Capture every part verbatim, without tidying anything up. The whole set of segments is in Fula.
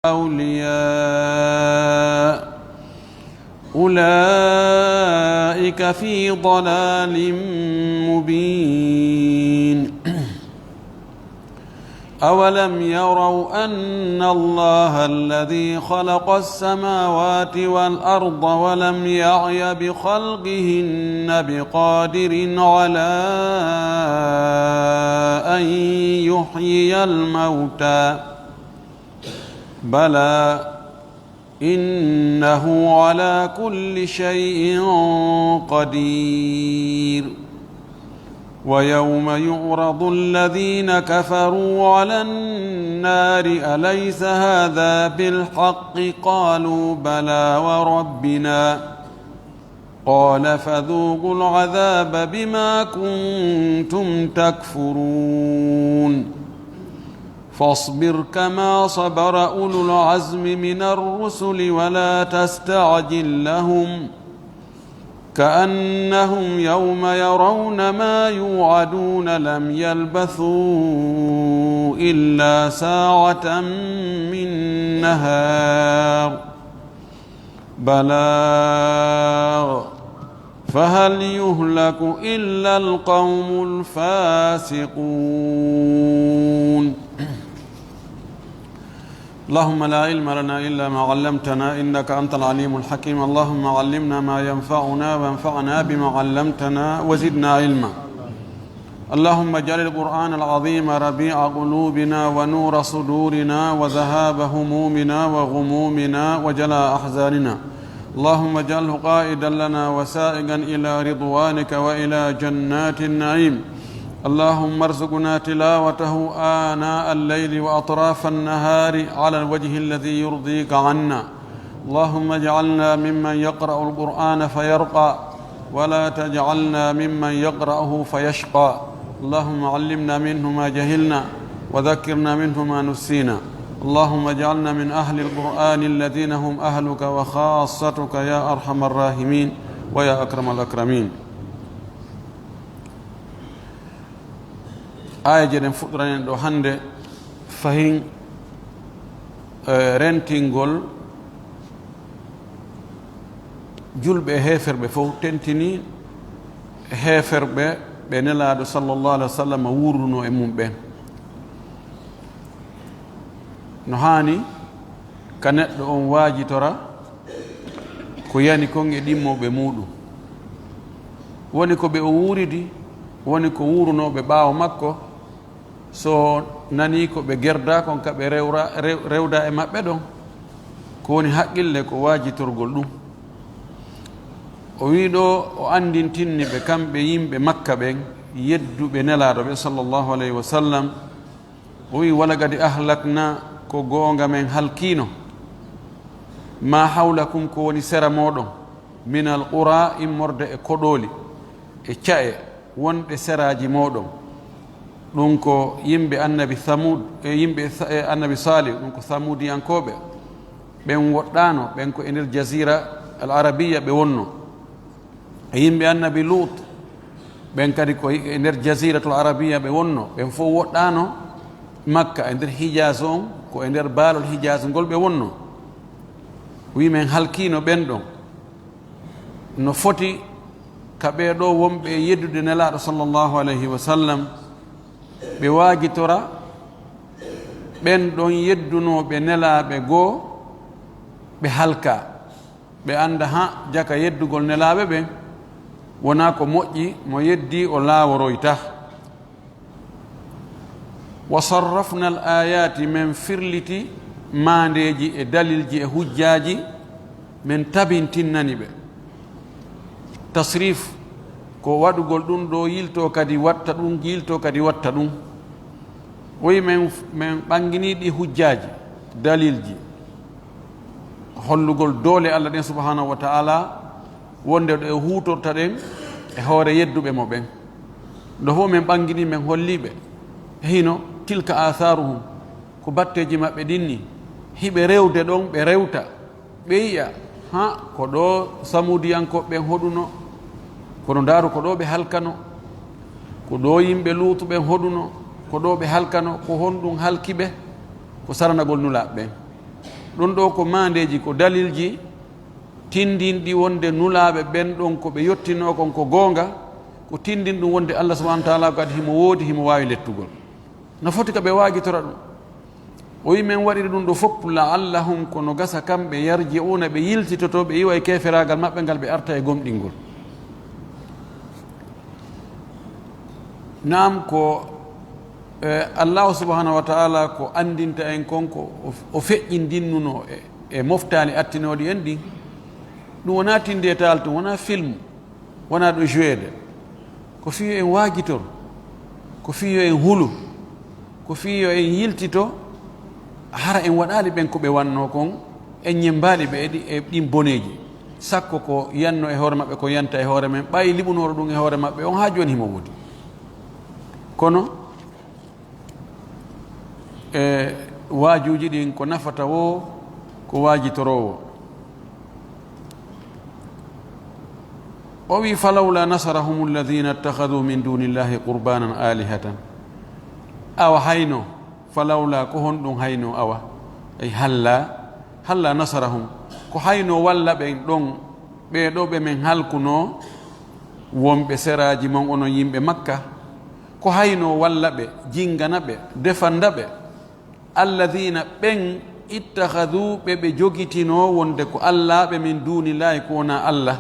أولياء أولئك في ضلال مبين. أولم يروا أن الله الذي خلق السماوات والأرض ولم يعي بخلقهن بقادر على أن يحيي الموتى، بلى، إنه على كل شيء قدير. ويوم يعرض الذين كفروا على النار أليس هذا بالحق؟ قالوا بلى وربنا، قال فذوقوا العذاب بما كنتم تكفرون. فاصبر كما صبر أولو العزم من الرسل ولا تستعجل لهم، كأنهم يوم يرون ما يوعدون لم يلبثوا إلا ساعة من نهار بلاغ، فهل يهلك إلا القوم الفاسقون؟ اللهم لا علم لنا إلا ما علمتنا إنك أنت العليم الحكيم. اللهم علمنا ما ينفعنا وانفعنا بما علمتنا وزدنا علما. اللهم اجعل القرآن العظيم ربيع قلوبنا ونور صدورنا وذهاب همومنا وغمومنا وجلاء أحزاننا. اللهم اجعله قائدا لنا وسائقا إلى رضوانك وإلى جنات النعيم. اللهم ارزقنا تلاوته آناء الليل وأطراف النهار على الوجه الذي يرضيك عنا. اللهم اجعلنا ممن يقرأ القرآن فيرقى، ولا تجعلنا ممن يقرأه فيشقى. اللهم علمنا منه ما جهلنا، وذكرنا منه ما نسينا. اللهم اجعلنا من أهل القرآن الذين هم أهلك وخاصتك يا أرحم الراحمين ويا أكرم الأكرمين. Aayeeje ɗen fuɗɗoranen ɗo hannde fahin, eh, rentingol julɓe e heeferɓe fof, tentini heeferɓe ɓe Nelaaɗo sallallahu alaihi wa sallam wuurduno e mum ɓen. No haani ka neɗɗo on waajitora ko yani kon e ɗimmooɓe muuɗum. Woni ko ɓe o wuuridi, woni ko wuurunooɓe ɓaawo makko, so nanii ko ɓe gerdaa kon ka ɓe rewra-, rew-, rewda e maɓɓe ɗon, ko woni haqqille ko waajitorgol ɗum. O wii ɗo, o anndintinni ɓe kamɓe yimɓe Makka ɓen, yedduɓe Nelaaɗo ɓe sallallahu alayhi wa sallam, o wii, "Walaqad ahlakna, ko goonga men halkiino, ma hawlakum, ko woni sera mooɗon, minal qura, immorde e koɗooli, e ca'e wonɗe seraaji mooɗon." Ɗum ko yimɓe annabi Thamud, e yimɓe Tha-, e annabi Salih, ɗum ko Thamudiyankooɓe. Ɓen woɗɗaano, ɓen ko e nder Jazira al Arabiya ɓe wonno. E yimɓe annabi Lut, ɓen kadi ko e nder Jaziratul Arabiya ɓe wonno. Ɓen fof woɗɗaano Makka, e nder Hijaz on, ko e nder baalol Hijaz ngol ɓe wonno. Wi men halkiino ɓen ɗon. No foti ka ɓee ɗoo wonɓe e yeddude Nelaaɗo sallallahu alayhi wa sallam, ɓe waajitora ɓen ɗon yeddunooɓe nelaaɓe goo, ɓe halka. Ɓe annda, ha, jaka yeddugol nelaaɓe ɓen wonaa ko moƴƴi, mo yeddii o laaworoyta. Wa sarrafna al ayati, men firliti maandeeji e dalilji e hujjaaji, men tabintinnani ɓe. Tasrif ko waɗugol ɗum ɗo yilto kadi watta ɗum, yilto kadi watta ɗum. Woyi men, men ɓanngini ɗi hujjaaji, dalilji, hollugol doole Allah ɗen subhanahu wa ta'ala, wonde ɗo e huutorta ɗen e hoore yedduɓe mo ɓen. Ɗo fof men ɓanngini, men holli ɓe. Hino, tilka atharuhum, ko batteeji maɓɓe ɗin ni, hiɓe rewde ɗon, ɓe rewta, ɓe yi'a, ha, ko ɗo Samuudiyankooɓe ɓen hoɗuno, kono ndaaru ko ɗo ɓe halkano, ko ɗo yimɓe Luutu ɓen hoɗuno, ko ɗo ɓe halkano, ko honɗum halki ɓe? Ko saranagol Nulaaɓe ɓen. Ɗum ɗo ko maandeeji, ko dalilji tinndinɗi wonde nulaaɓe ɓen ɗon ko ɓe yottinoo kon ko goonga, ko tinndin ɗum wonde Allah subhanahu wa taala kadi himo woodi, himo waawi lettugol. No foti ka ɓe waajitora ɗum. O wi, men waɗiri ɗum ɗo fof, la'allahum, kono gasa kamɓe, yarji'una, ɓe yiltitoto, ɓe iwa e keeferaagal maɓɓe ngal, ɓe arta e gomɗingol. Naam, ko, eh, Allahu subhanahu wa taala ko anndinta en kon ko o, o feƴƴindinnunoo e, e moftaali attinooɗi en ɗin. Ɗum wonaa tinde e taal tun, wonaa film, wonaa ɗum jouer de. Ko fii yo en waajitor, ko fii yo en hulu, ko fii yo en yiltito, hara en waɗaali ɓen ko ɓe wannoo kon, en ñemmbaali ɓe e ɗi-, e ɗin boneeji. Sakko ko yanno e hoore maɓɓe, ko yanta e hoore men, ɓay liɓunooro ɗum e hoore maɓɓe on haa jooni himo woodi. Kono, e waajuuji ɗin ko nafata woo, ko waajitoroo woo. O wi, "Falawla nasarahum alladhina ittakhadhu min dunillahi qurbanan alihatan." Awa hayno, falawla, ko honɗum hayno awa? Ay halla, halla nasarahum. Ko hayno walla ɓen ɗon, ɓee ɗoo ɓe men halkunoo, wonɓe seraaji mon onon yimɓe Makka? Ko hayno walla ɓe, jingana ɓe, defanda ɓe? Alladhina, ɓen, ittakhadhu, ɓe ɓe jogitinoo wonde ko allaaɓe, min dunillahi, ko wonaa Allah,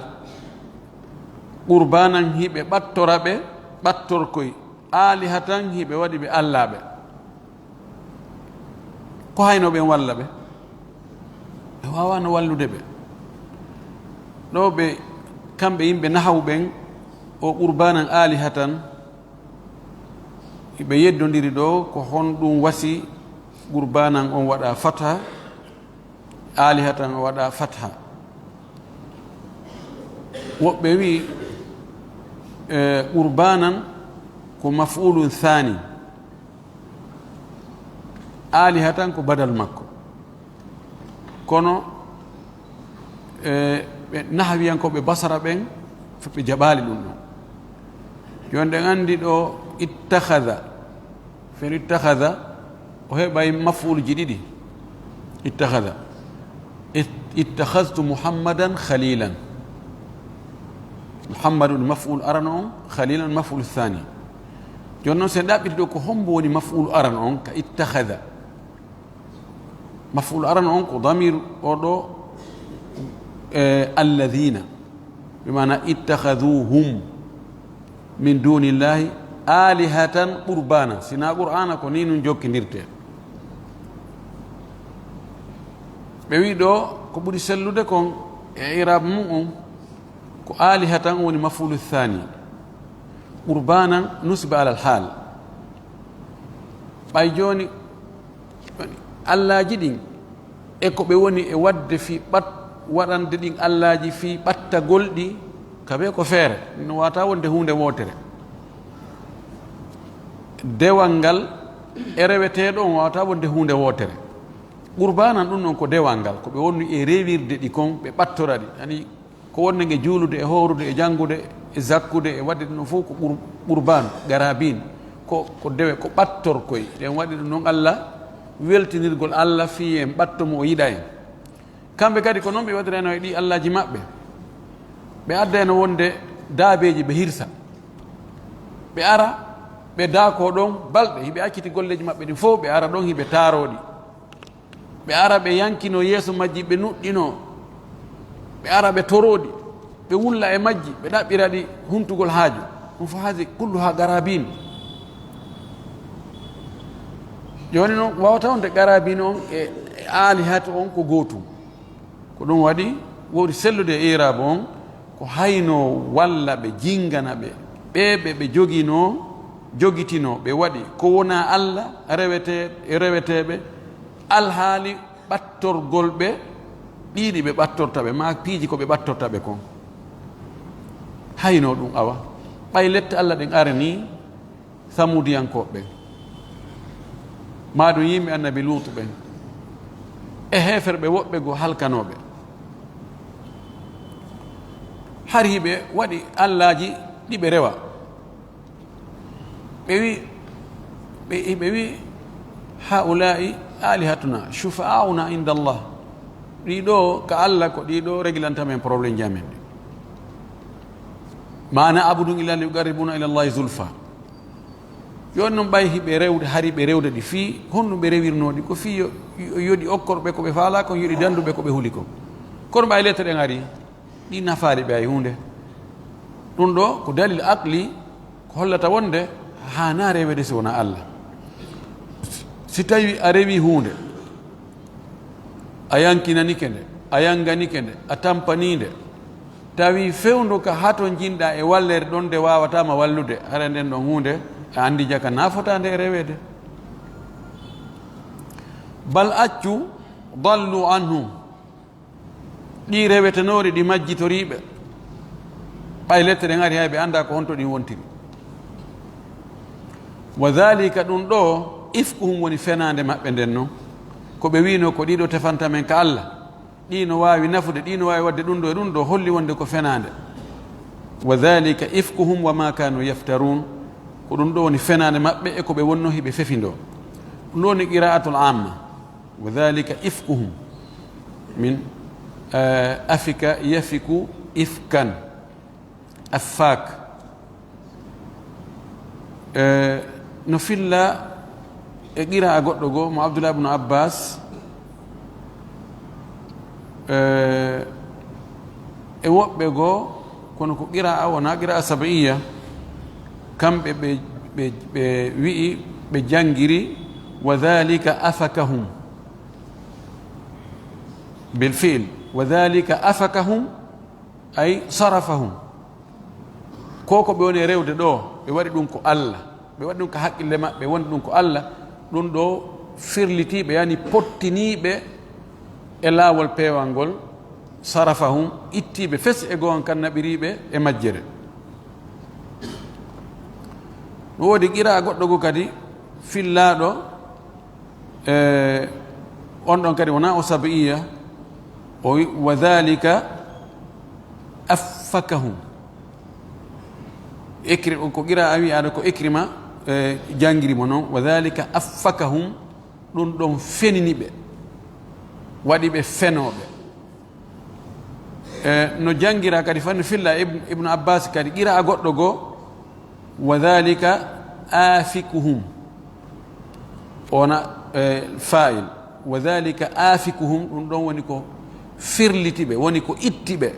qurbanan, hiɓe ɓattora ɓe ɓattorkoy, alihatan, hiɓe waɗi ɓe allaaɓe. Ko hayno ɓen walla ɓe? Ɓe waawaano wallude ɓe. Ɗo ɓe, kamɓe yimɓe nahawu ɓen, o qurbanan alihatan, ɓe yeddondiri ɗo, ko honɗum wasi qurbanan on waɗa fatha, alihatan o waɗa fatha? Woɓɓe wi, e, qurbanan ko maf'ulun thani, alihatan ko badal makko. Kono, e, ɓe nahawiyankooɓe Basara ɓen, fof ɓe jaɓaali ɗum ɗon. Jooni, ɗen anndi ɗo ittakhadha, fi'lu ittakhadha, o heɓay maf'uluji ɗiɗi. Ittakhadha. It-, ittakhadhtu Muhammadan khalilan. Muhammadun maf'ul arano on, khalilan maf'ul thani. Jooni noon, so en ɗaɓɓiti ɗo, ko hombo woni maf'ul arano on ka ittakhadha? Maf'ul arano on ko damir o ɗo, e, alladhina, bi maana ittakhadhuhum min dunillahi alihatan qurbana. Sina Qur'ana ko ni nun jokkindirte. Ɓe wi ɗo ko ɓuri sellude kon e i'rab mum on ko alihatan woni maf'ulu thani. Qurbanan nusiba alal hal. Ɓay jooni, allaaji ɗin, e ko ɓe woni e waɗde fii ɓat-, waɗande ɗin allaaji fii ɓattagol ɗi, ka ɓe ko feere, no waawata wonde huunde wootere. Dewal ngal e reweteeɗo on waawata wonde huunde wootere. Qurbanan ɗum ɗon ko dewal ngal, ko ɓe woni e rewirde ɗi kon, ɓe ɓattora ɗi. Ani, ko wonnde nge juulude e hoorude e janngude e zakkude e waɗde ɗum ɗon fof ko qur-, qurban, garabin, ko, ko dewe, ko ɓattorkoy. Ɗen waɗi ɗum ɗon Allah, weltinirgol Allah fii en ɓatto mo o yiɗa en. Kamɓe kadi ko non ɓe waɗirayno e ɗi allaaji maɓɓe. Ɓe addayno wonde daabeeji ɓe hirsa. Ɓe ara, ɓe daakoo ɗon balɗe, hiɓe acciti golleeji maɓɓe ɗin fof, ɓe ara ɗon hiɓe taaroo ɗi. Ɓe ara ɓe yankinoo yeeso majji, ɓe nuɗɗinoo. Ɓe ara ɓe toroo ɗi, ɓe wulla e majji, ɓe ɗaɓɓira ɗi huntugol haaju. Ɗum fof haasi kulluha garabin. Jooni noon, waawata wonde garabin on e, e aalihatu on ko gootum. Ko ɗum waɗi, woodi sellude e i'raabu on, ko hayno walla ɓe jingana ɓe, ɓe ɓe, ɓe joginoo, jogitinoo, ɓe waɗi ko wonaa Allah, rewete-, e reweteeɓe, alhaali ɓattorgol ɓe, ɗiɗi ɓe ɓattorta ɓe, maa piiji ko ɓe ɓattorta ɓe kon. Hayno ɗum awa. Ɓay lette Allah ɗen aranii, Samuudiyankooɓe ɓen, maa ɗum yimɓe Annabi Luutu ɓen, e heeferɓe woɓɓe goo halkanooɓe. Hari hiɓe waɗi allaaji ɗi ɓe rewa. Ɓe wi, ɓe, ɓe wi, "Haa'ulaa'i aalihatuna shufa'aa'una inda Allah." Ɗiɗo ka Allah ko ɗiɗo reglanta men problème ji amen ɗi. Ma na'buduhum illa liyuqarribuna ila Allahi zulfa. Yo non ɓay hiɓe rewde, hari ɓe rewde ɗi fii, honɗum ɓe rewirnoo ɗi? Ko fii yo, yo, yo ɗi okkor ɓe ko ɓe faalaa kon, yo ɗi danndu ɓe ko ɓe huli kon. Kono ɓay lette ɗen ari, ɗi nafaali ɓe hay huunde. Ɗum ɗo ko dalil aqli, ko hollata wonde haanaa rewede si wonaa Allah. Si tawi a rewi huunde, a yankinanike nde, a yanganike nde, a tampanii nde, tawi fewndo ka hatonjinɗaa e wallere ɗon nde waawataa ma wallude, hara nden ɗon huunde a anndi jaka nafotaa nde e reweede. Bal accu, dallu anhum, ɗi rewetenooɗi, ɗi majjitoriiɓe, ɓay lette ɗen ari hay ɓe anndaa ko honto ɗin wontiri. Wa dhalika, ɗum ɗo, ifkuhum woni fenaande maɓɓe nden non, ko ɓe wiinoo ko ɗiɗo tefanta men ka Allah, ɗi no waawi nafude, ɗi no waawi waɗde ɗum ɗo e ɗum ɗo, holli wonde ko fenaande. Wa dhalika ifkuhum wa ma kanu yaftarun, ko ɗum ɗo woni fenaande maɓɓe e ko ɓe wonnoo hiɓe fefindoo. Ɗum ɗo woni qira'atul amma. Wa dhalika ifkuhum min, eh, afika yafiku ifkan, affak. Eh, no filla e qira'a goɗɗo goo mo Abdullah ibn Abbas, eh, e woɓɓe goo, kono ko qira'a wona qira'a sab'iyya, kamɓe ɓe, ɓe, ɓe wi'i, ɓe janngiri, wa dhalika afakahum bil fi'l, wa dhalika afakahum, ay sarafahum. Ko ko ɓe woni e rewde ɗo, ɓe waɗi ɗum ko Allah, ɓe waɗi ɗum ko haqqille maɓɓe, woni ɗum ko Allah, ɗum ɗo firlitiiɓe, yani pottiniiɓe e laawol peewal ngol, sarafahum, ittiiɓe fes e goonga kan naɓiriiɓe e majjere. No woodi qira'a goɗɗo goo kadi fillaaɗo, e on ɗon kadi wona o sab'iyya, o wi, wa dhalika affakahum. Ikri-, ko qira'a wi'aaɗo ko Ikrima, e, janngiri mo non, wa dhalika affakahum, ɗum ɗon fenini ɓe, waɗi ɓe fenooɓe. E, no janngiraa kadi fannu filla Ibn, Ibnu Abbas kadi qira'a goɗɗo goo, wa dhalika afikuhum. Ona, e, fa'il. Wa dhalika afikuhum, ɗum ɗon woni ko firliti ɓe, woni ko itti ɓe.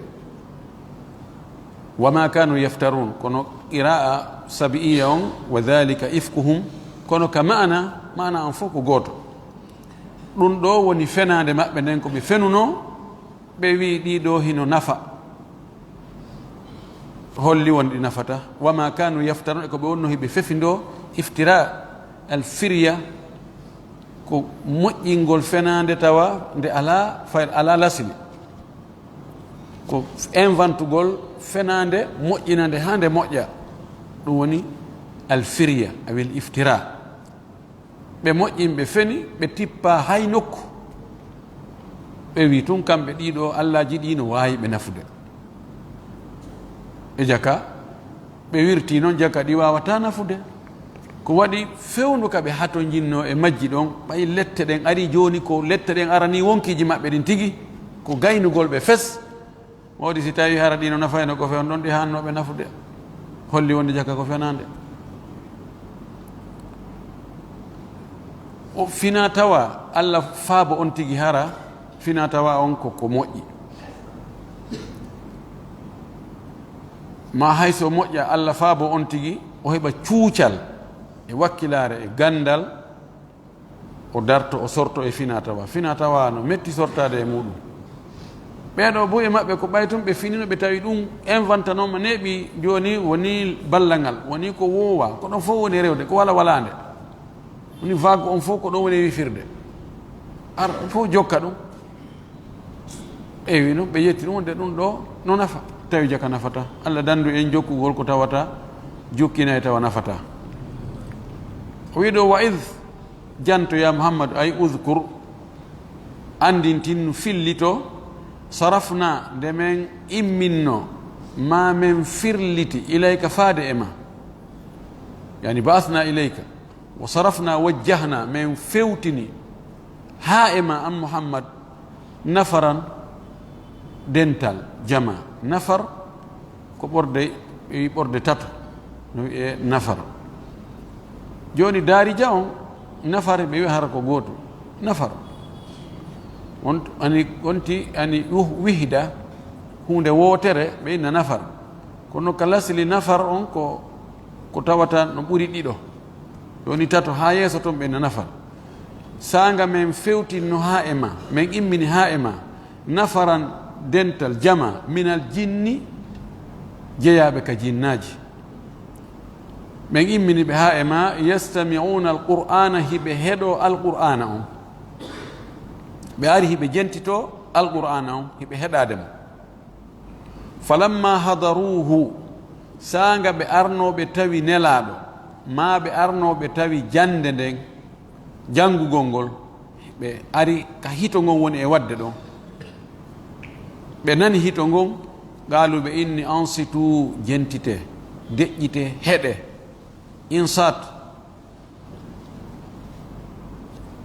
Wa ma kanu yaftarun, kono qira'a sab'iyya on, wa dhalika ifkuhum, kono ka ma'ana, ma'ana on fof ko gooto. Ɗum ɗo woni fenaande maɓɓe nden ko ɓe fenunoo, ɓe wi'i ɗi ɗo hino nafa. Holli wonde ɗi nafata. Wa ma kanu yaftarun, e ko ɓe wonno hiɓe fefindoo, iftira, al firya, ko moƴƴingol fenaande tawa nde alaa fay-, alaa lasli. Ko inventugol fenaande, moƴƴina nde haa nde moƴƴa. Ɗum woni al firya, awil iftira. Ɓe moƴƴin, ɓe feni, ɓe tippaa hay nokku. Ɓe wi tun kamɓe ɗiɗo allaaji ɗi no waawi ɓe nafude. E jaka, ɓe wirti non jaka ɗi waawataa nafude. Ko waɗi fewndo ka ɓe hatonjinnoo e majji ɗon, ɓay lette ɗen ari jooni ko lette ɗen arani wonkiiji maɓɓe ɗin tigi, ko gaynugol ɓe fes. Mawɗi si tawi hara ɗi no nafayno ko fewn ɗon ɗi haannooɓe nafude, holli wonde jaka ko fenaande. O fina tawa Alla faabo on tigi hara, fina tawa on ko, ko moƴƴi. Ma hay so moƴƴa Alla faabo on tigi, o heɓa cuucal e wakkilaare e ganndal, o darto, o sorto e fina tawa. Fina tawa no metti sortaade e muɗum. Ɓeeɗo bo e maɓɓe ko ɓay tun ɓe finino, ɓe tawi ɗum inventanooma, neeɓi jooni woni ballal ngal, woni ko woowa, ko ɗon fof woni rewde, ko wala walaande. Woni vague on fof ko ɗon woni wifirde. Ar fof jokka ɗum. Ewi, non ɓe yetti ɗum, wonde ɗum ɗo no nafa, tawi jaka nafata. Alla dandu en jokkugol ko tawata jukkinay tawa nafata. O wi ɗo, wa id, janto ya Muhammadu, ay udkur, andintin, fillito, sarafna, nde men imminno, ma men firliti, ilayka, faade e ma. Yani, ba'athna ilayka. Wa sarafna, wajjahna, men fewtini haa e ma, an Muhammad, Nafaran, dental, jama. Nafar ko ɓorde, ɓe wi ɓorde tato, no wiye nafar. Jooni, Daarija on, nafar, ɓe wi hara ko gooto. Nafar. On, ani, onti, ani, wuh-, wihda, huunde wootere, ɓe inna nafar. Kono ka lasli nafar on ko, ko tawata no ɓuri ɗiɗo. Jooni, tato haa yeeso ton ɓe inna nafar. Saanga men fewtinno haa e ma, men immini haa e ma, nafaran, dental, jama, minal jinni, jeyaaɓe ka jinnaaji. Men immini ɓe haa e ma, yastami'una alqur'ana, hiɓe heɗo alqur'ana on. Ɓe ari hiɓe jentito alqur'ana on, hiɓe heɗaade mo. Falamma hadaruhu, saanga ɓe arnooɓe tawi Nelaaɗo, maa ɓe arnooɓe tawi jannde nden, janngugol ngol, ɓe ari ka hito ngon woni e waɗde ɗon. Ɓe nani hito ngon, qaalu, ɓe inni, ansitu, jentite, deƴƴite, heɗe. Insat,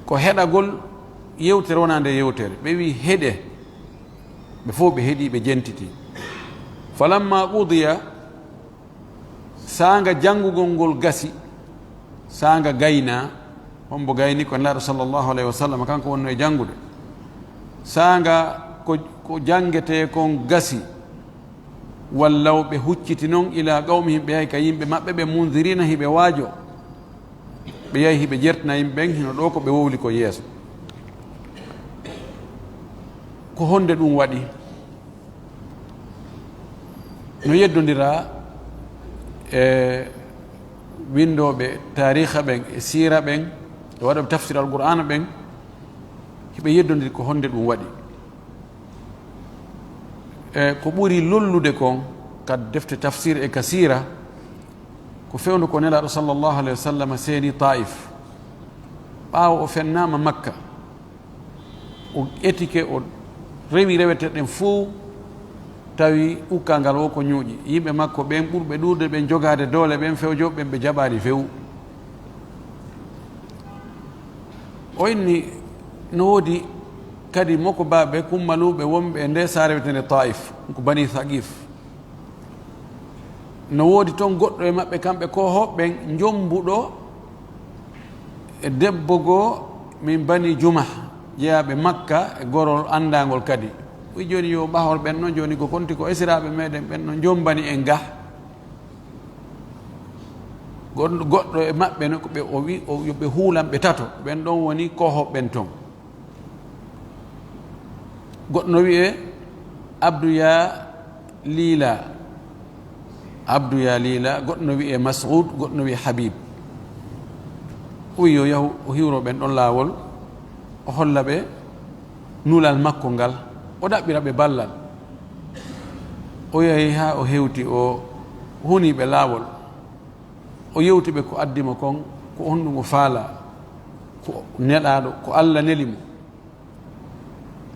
ko heɗagol yewtere wonaa nde yewtere. Ɓe wi, heɗe. Ɓe fof ɓe heɗi, ɓe jentiti. Falamma qudiya, saanga janngugol ngol gasi, saanga gayna, hombo gayni ko Nelaaɗo sallallahu alayhi wa sallam, kanko wonno e janngude. Saanga ko, ko janngetee kon gasi, wallaw ɓe hucciti non ila qawmihim, ɓe yahi ka yimɓe maɓɓe ɓe, mundirina hiɓe waajo. Ɓe yahi hiɓe jertina yimɓe ɓen, hino ɗo ko ɓe wowli kon yeeso. Ko honde ɗum waɗi? No yeddondira e winndooɓe taariha ɓen, e siira ɓen, e waɗooɓe tafsir Alqur'aana ɓen, hiɓe yeddondiri ko honde ɗum waɗi. E ko ɓuri lollude kon ka defte tafsir e ka siira, ko fewndo ko Nelaaɗo sallallahu alayhi wa sallam seeni Taif. Ɓaawo o fennaama Makka, o etike, o rewi rewete ɗen fow, tawi ukkangal o ko ñuuƴi. Yimɓe makko ɓen ɓurɓe ɗuuɗude ɓen jogaade doole ɓen, fewjooɓe ɓen, ɓe jaɓaali few. O inni, no woodi kadi mokobaaɓe kummaluuɓe wonɓe e nde saare wiyeteende Taif, ko Bani Thaqif. No woodi toon goɗɗo e maɓɓe, kamɓe koohooɓe ɓen, njombuɗo e debbo goo min Bani Jumah, jeyaaɓe Makka e gorol anndaangol kadi. O wi'i, jooni yo ɓahor ɓen ɗon, jooni ko konti ko esiraaɓe meɗen ɓen ɗon njombani en ga. Gon-, goɗɗo e maɓɓe no, ko ɓe, o wi, o, yo ɓe huulan ɓe tato, ɓen ɗon woni koohooɓe ɓen toon. Goɗɗo no wi'ee Abdu Ya Liila. Abdu Ya Liila, goɗɗo no wi'ee Mas'ud, goɗɗo no wi'ee Habib. O wi'i yo yahu, o hiwro ɓen ɗon laawol, o holla ɓe nulal makko ngal, o ɗaɓɓira ɓe ballal. O yahi haa o hewti, o huni ɓe laawol. O yewti ɓe ko addi mo kon, ko honɗum o faalaa, ko nelaaɗo, ko Alla neli mo.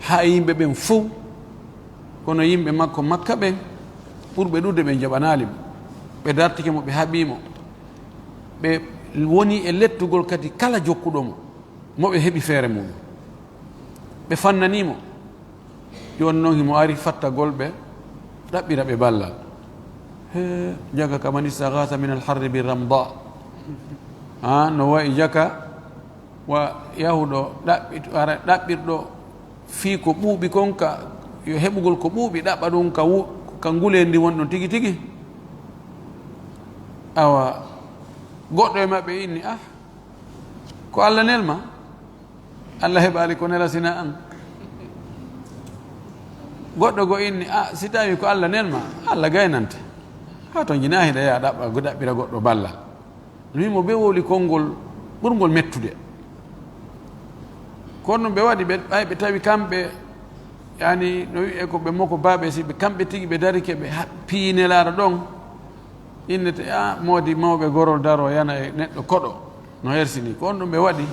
Haa e yimɓe ɓen fow, kono yimɓe makko Makka ɓen, ɓurɓe ɗuuɗude ɓen jaɓanaali mo. Ɓe dartike mo, ɓe haɓii mo. Ɓe woni e lettugol kadi kala jokkuɗo mo, mo ɓe heɓi feere mum. Ɓe fannanii mo. Jooni noon himo ari fattagol ɓe, ɗaɓɓira ɓe ballal. He, jaka kaman istaghatha min al-harri bi ramda. Ha, no wayi jaka wa yahuɗo ɗaɓɓit-, ara ɗaɓɓirɗo fii ko ɓuuɓi kon ka, yo heɓugol ko ɓuuɓi, ɗaɓɓa ɗum ka wu-, ka nguleendi won ɗon tigi tigi. Awa, goɗɗo e maɓɓe inni, "Ah, ko Alla nelma?" Alla heɓaali ko nela sina an. Goɗɗo go inni, "A, si tawi ko Alla nelma, Alla gaynante. Haa to njinaa hiɗa yaa ɗaɓɓa, go ɗaɓɓira goɗɗo balla." Ɗum mo be wowli konngol ɓurngol mettude. Kono ɗum ɓe waɗi, ɓe, ɓay ɓe tawi kamɓe, yani, no wi'e ko ɓe moko baaɓe, si ɓe kamɓe tigi ɓe darike, ɓe ha-, piyi nelaaɗo ɗon, innete, "A, moodi mawɓe gorol daro yana e neɗɗo koɗo." No hersini. Ko on ɗum ɓe waɗi.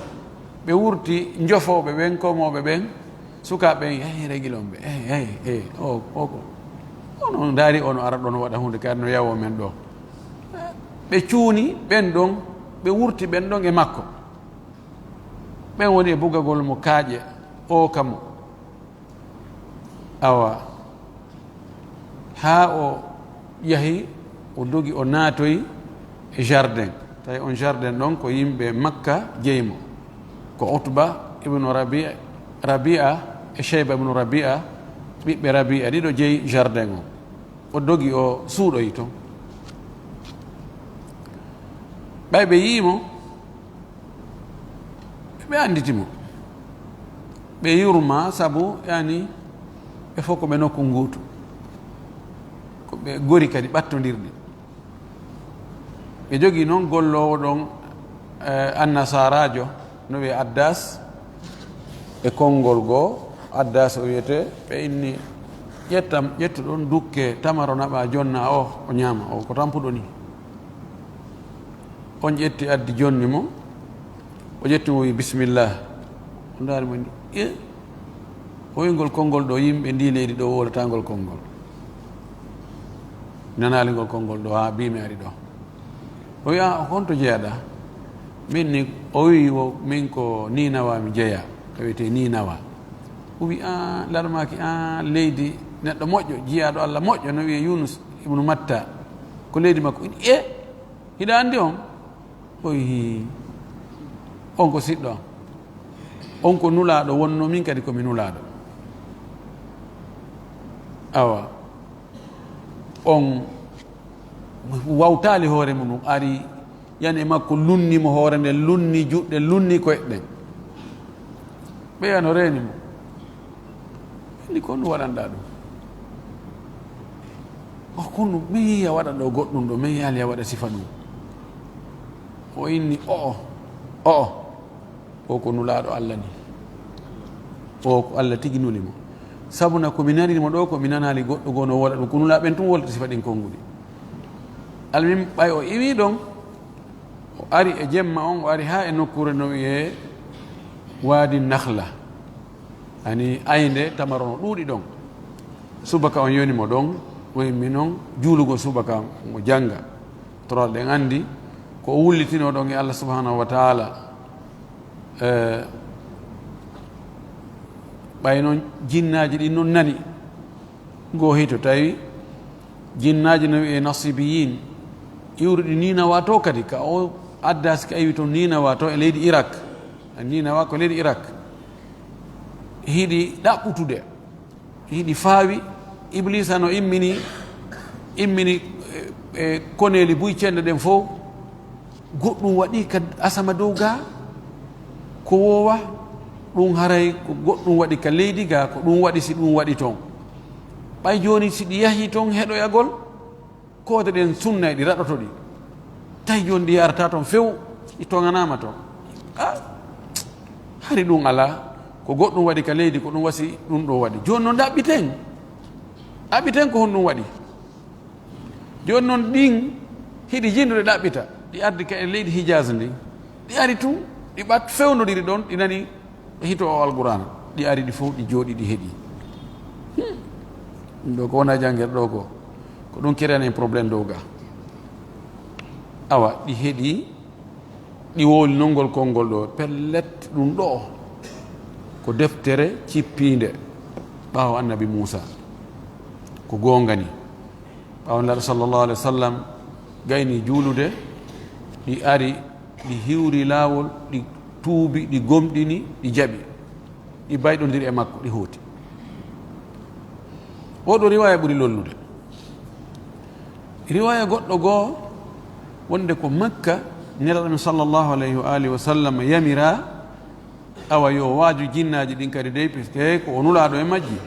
Ɓe wurti njofooɓe ɓen, komooɓe ɓen, sukaaɓe ɓen, "Hey, regil on ɓe. Hey, hey, hey, o, o ko. Ono ndaari ono ara ɗon waɗa huunde kadi no yawo men ɗo." Ɓe cuuni ɓen ɗon, ɓe wurti ɓen ɗon e makko. Ɓen woni e bugagol mo kaaƴe, o kamo. Awa, haa o yahi, o dogi, o naatoyi e jardin. Tawi on jardin ɗon ko yimɓe Makka jeyi mo. Ko Utba ibnu Rabi-, Rabi'a e Shayba ibnu Rabi'a, ɓiɓɓe Rabi'a ɗiɗo jeyi jardin on. O dogi, o suuɗoyi ton. Ɓay ɓe yii mo, ɓe annditi mo. Ɓe yurma sabu, yani, ɓe fof ko ɓe nokku nguutu. Ko ɓe gori kadi ɓattondirɗi. Ɓe jogii noon golloowo ɗon, eh, annasaraajo, no wiyee Addas, e konngol goo, Addas o wiyetee, ɓe inni, "Ƴettam, ƴettu ɗon dukke tamaro naɓa jonna o, o ñaama, o ko tampuɗo ni." On ƴetti addi jonni mo, o ƴetti mo, o wi, "Bismillah." O ndaari mo, "E, o wi ngol konngol ɗo, yimɓe ndi leydi ɗo wowlata ngol konngol. Mi nanaali ngol konngol ɗo, haa bi mi ari ɗo." O wi, "A, honto jeyaɗa?" Min ni, o wi, "O, min ko Ninawa mi jeya, ka wiyetee Ninawa." O wi, "A, larmaaki, a, leydi neɗɗo moƴƴo, jiyaaɗo Allah moƴƴo, no wiyee Yunus ibnu Matta. Ko leydi makko." Ini, "E, hiɗa anndi on?" O wi, "On ko siɗɗo am. On ko nulaaɗo wonno, min kadi ko mi nulaaɗo." Awa, on wawtaali hoore mum, ari yani e makko, lunni mo hoore nden, lunni juɗɗe, lunni koyɗe ɗen. Ɓeya no reeni mo. Inni, "Ko honɗum waɗanɗaa ɗum? O, ko honɗum? Min yiya waɗa ɗo goɗɗum ɗo, min yaali ya waɗa sifa ɗum." O inni, "O'o, o'o, o ko nulaaɗo Allah ni. O ko Allah tigi nuli mo. Sabu na ko mi naniri mo ɗo, ko mi nanaali goɗɗo goo no wowla ɗum. Ko nulaaɓe ɓen tun wowlata sifa ɗin konnguɗi." Almin, ɓay o iwii ɗon, o ari e jemma on, o ari haa e nokkuure no wiyee Waadi Nakhla. Ani aynde tamaro no ɗuuɗi ɗon. Subaka on yoni mo ɗon, o immi non juulugol subaka, mo jannga. Torooɗe ɗen anndi ko o wullitinoo ɗon e Allah subhanahu wa ta'ala. Eh, ɓay non jinnaaji ɗin non nani. Ngoo hito tawi jinnaaji no wi'ee Nasibiyin, iwruɗi Ninawa to kadi, ka o Addas ka iwi ton Ninawa to e leydi Irak. Ninawa ko leydi Irak. Hiɗi ɗaɓɓutude, hiɗi faawi. Iblisa no immini, immini, e, e koneeli buy cennde ɗen fof. Goɗɗum waɗi ka asama dow ga, ko woowa, ɗum haray ko goɗɗum waɗi ka leydi ga, ko ɗum waɗi si ɗum waɗi ton. Ɓay jooni si ɗi yahi ton heɗoyagol, koode ɗen sunnay ɗi, raɗoto ɗi. Tawi jooni ɗi yarata ton few, ɗi toŋanaama ton. A, hari ɗum alaa, ko goɗɗum waɗi ka leydi, ko ɗum wasi ɗum ɗo waɗi. Jooni non ɗaɓɓiten. Ɗaɓɓiten ko honɗum waɗi. Jooni non ɗin hiɗi jinnude ɗaɓɓita, ɗi ardi ka e leydi Hijaz ndin. Ɗi ari tun, ɗi ɓat fewnodiri ɗon, ɗi nani hito o Alqur'aana. Ɗi ari ɗi fof, ɗi jooɗi, ɗi heɗi. Hmm. Ɗum ɗo ko wona janngere ɗo ko, ko ɗum créer en problème dow ga. Awa, ɗi heɗi, ɗi wowli non ngol konngol ɗo. Pellet, ɗum ɗo ko deftere cippiinde ɓaawo Annabi Muusa. Ko goonga ni. Ɓaawo Nulaaɗo sallallahu alaihi wa sallam gayni juulude, ɗi ari, ɗi hiwri laawol, ɗi tuubi, ɗi gomɗini, ɗi jaɓi. Ɗi mbayɗondiri e makko, ɗi hooti. Oɗo riwaaya ɓuri lollude. Riwaaya goɗɗo goo, wonde ko Makka, Nelaaɗo men sallallahu alaihi wa alihi wa sallam yamira, awa, yo waaju jinnaaji ɗin kadi dey, puisque ko o nulaaɗo e majji.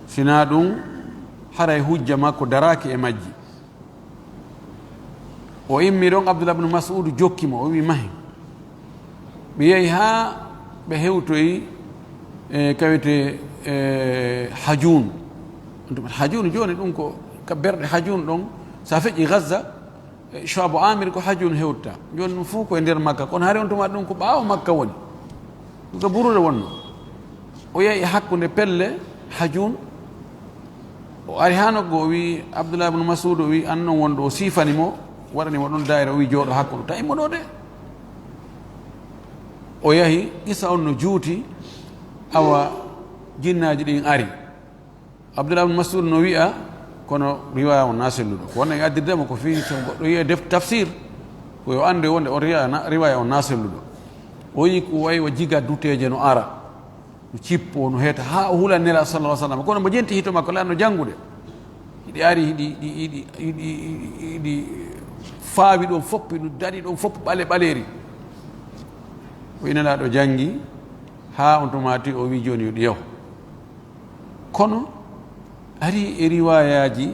Sinaa ɗum, haray hujja makko daraaki e majji. O immi ɗon, Abdullah ibn Mas'ud jokki mo, o wi, "Mahi." Ɓe yehi haa ɓe hewtoyi, e, kawete, e, Hajun. Hajun jooni ɗum ko ka berɗe Hajun ɗon, sa feƴƴi Gaza, e, Shu'abu Amir ko Hajun hewta. Jooni ɗum fof ko e nder Makka, kono hari on tuma ɗum ko ɓaawo Makka woni. Ɗum ko Buruure wonno. O yehi e hakkunde pelle Hajun. O ari haa nokku, o wi, Abdullah ibn Mas'ud, o wi, "An non wonɗo?" O siifani mo, waɗani mo ɗon daayira, o wi, "Jooɗo hakkunde." Tawi mo ɗo de. O yahi, qissa on no juuti, awa, jinnaaji ɗin ari. Abdullah ibn Mas'ud no wi'a, kono riwaya on na selluɗo. Ko wonno en addirde mo ko fii so goɗɗo yi'a def tafsir, ko yo annde wonde on riwaya na, riwaya on na selluɗo. O yi ko wayi o jiga duteeje no ara, no cippo, no heeta, haa o hula Nela sallallahu alaihi wasallam. Kono mo jenti hito makko, la no janngude. Hiɗi ari, hiɗi, hiɗi, hiɗi, hiɗi, hiɗi faawi ɗon fof, no daɗi ɗon fof ɓale ɓaleeri. O ina la ɗo janngi, haa on tuma ti o wi jooni yo ɗi yaw. Kono ari e riwayaaji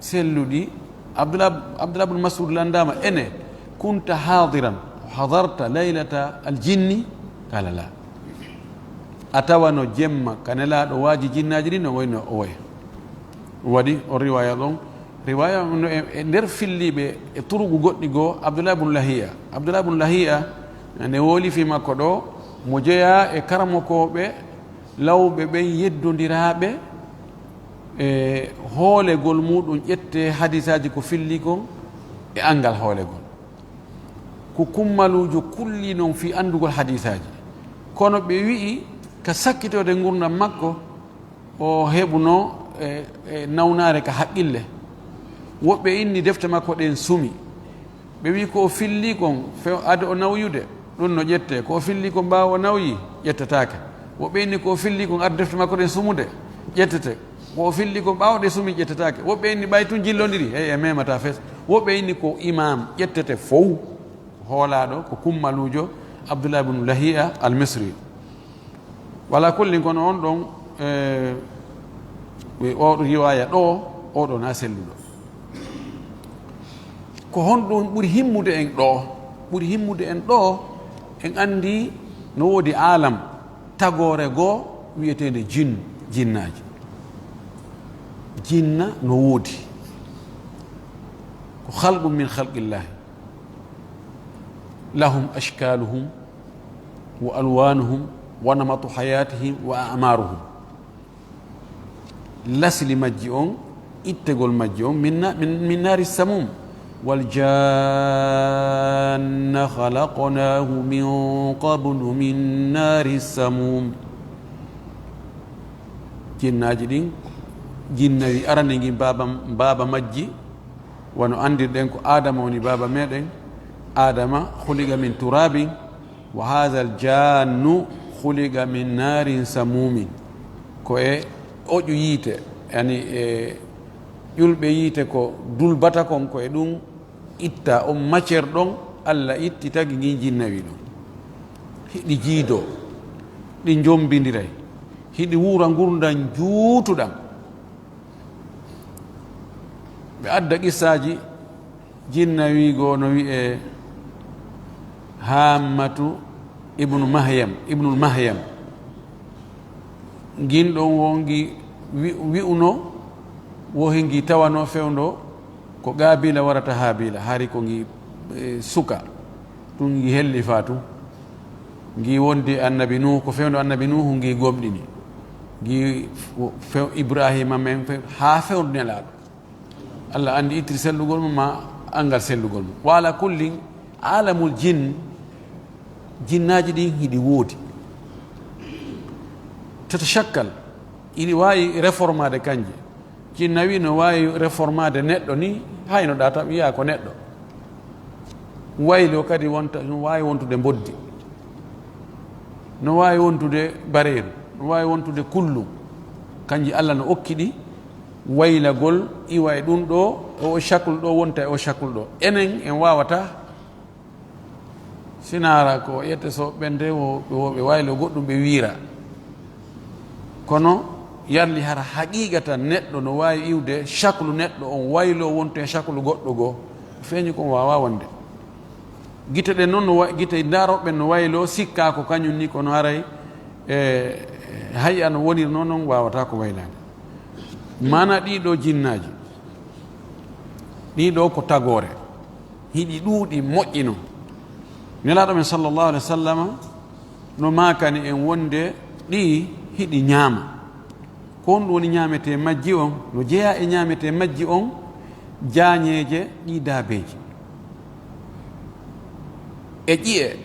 selluɗi, Abdullah, Abdullah ibn Mas'ud landaama ene, "Kunta hadiran, hadarta laylata al-jinni?" Qala la. A tawano jemma ka Nelaaɗo waaji jinnaaji ɗin? No woyno o woy. Waɗi o riwaya ɗon, riwaya no e, e nder filliiɓe e turugu goɗɗi goo, Abdullah ibn Lahiya. Abdullah ibn Lahiya, ne woli fi makko ɗo, mo jeyaa e karamokooɓe lawɓe ɓen yeddondiraaɓe e hoolegol muɗum ƴette hadisaaji ko filli kon e anngal hoolegol. Ko kummaluujo kulli non fii anndugol hadisaaji. Kono ɓe wi'i ka sakkitoode ngurndan makko, o heɓuno e, e nawnaare ka haqqille. Woɓɓe inni defte makko ɗen sumi. Ɓe wi'i ko o filli kon few-, ado o nawyude, ɗum no ƴette. Ko o filli kon ɓaawo o nawyi, ƴettetaake. Woɓɓe inni ko o filli kon ado defte makko ɗen sumude, ƴettete. Ko o filli kon ɓaawo ɗe sumi, ƴettetaake. Woɓɓe inni ɓay tun jillondiri, hey, e memata fes. Woɓɓe inni ko imam, ƴettete fow. Hoolaaɗo ko kummaluujo Abdullah ibn Lahiya al-Misri. Wala kullin kono on ɗon, e, e oɗo riwaya ɗo, oɗo na selluɗo. Ko honɗum ɓuri himmude en ɗo? Ɓuri himmude en ɗo, en anndi no woodi alam tagoore goo wi'eteende jin, jinnaaji. Jinna no woodi. Ko khalqun min khalqillahi. Lahum ashkaluhum wa alwanuhum wa namatu hayatihim wa a'maruhum. Lasli majji on, ittegol majji on, min na-, min, min naari samum. Wal janna khalaqnahu min qablu min naari samum. Jinnaaji ɗin, jinnawi arani ngin baaba, baaba majji, wano anndirɗen ko Aadama woni baaba meɗen. Aadama khuliqa min turabin, wa haadha al jannu khuliqa min naarin samumin. Ko e oƴu yiite, yani e ƴulɓe yiite ko dulbata kon, ko e ɗum itta on matière ɗon, Allah itti tagi ngin jinnawi ɗon. Hiɗi jiidoo, ɗi njombindiray, hiɗi wuura ngurndan juutuɗan. Ɓe adda qissaaji, jinnawi goo no wi'e Hammatu ibnu Mahyam, ibnul Mahyam. Ngin ɗon wongi wi-, wi'uno wo hingi tawano fewndo ko Qaabila warata Haabila, hari ko ngi, e, suka. Tun ngi helli faa tun. Ngi wondi Annabi Nuuhu, ko fewndo Annabi Nuuhu ngi gomɗini. Ngi f-, few-, Ibraahiima men, few-, haa fewndo Nelaaɗo. Allah anndi ittir sellugol mum, ma anngal sellugol mum. Wa ala kullin, alamul jin, jinnaaji ɗin hiɗi woodi. Tatashakkal, iɗi waawi réformade kanji. Jinnawi no waawi réformade neɗɗo ni, hayno ɗa taw wi'a ko neɗɗo. Waylo kadi wonta, no waawi wontude mboddi. No waawi wontude bareeru. No waawi wontude kullu. Kanji Allah no okki ɗi waylagol, iwa e ɗum ɗo, e o shaklu ɗo, wonta e o shaklu ɗo. Enen en waawata. Sinaara ko ƴette so ɓende wo, wo ɓe waylo goɗɗum ɓe wiira. Kono yarli hara haqiiqatan neɗɗo no waawi iwde shaklu neɗɗo on waylo wonto e shaklu goɗɗo goo. Feeñi kon waawaa wonde. Gite ɗen noon no wa-, gite ndaarooɓe no waylo sikkaa ko kañum ni, kono haray, e, hay'a no wonir noon, noon waawata ko waylaade. Maana ɗii ɗoo jinnaaji, ɗii ɗoo ko tagoore, hiɗi ɗuuɗi moƴƴi noon. Nelaaɗo men sallallahu alaihi wa sallama no maakani en wonde ɗii hiɗi ñaama. Ko honɗum woni ñaametee majji on? No jeyaa e ñaametee majji on jaañeeje ɗii daabeeji. E ƴi'e,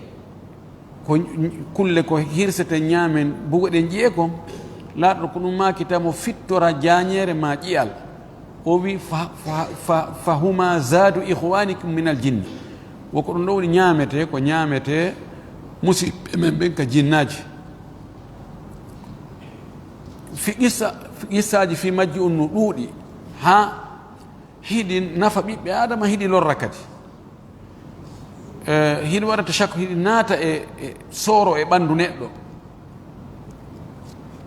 ko ñ-, kulle ko hirseten ñaamen, bugoɗen ƴi'e kon, Laatɗo ko ɗum maakita mo fittora jaañeere ma ƴi'al. O wi fa, fa, fa, fa huma zaadu ihwanikum min al jinni. Woko ɗum ɗo woni ñaametee, ko ñaametee musiɓɓe men ɓen ka jinnaaji. Fi qissa, fi qissaaji fi majji on no ɗuuɗi, haa hiɗi nafa ɓiɓɓe Aadama, hiɗi lorra kadi. Eh, hiɗi waɗa tashakku, hiɗi naata e, e sooro e ɓanndu neɗɗo.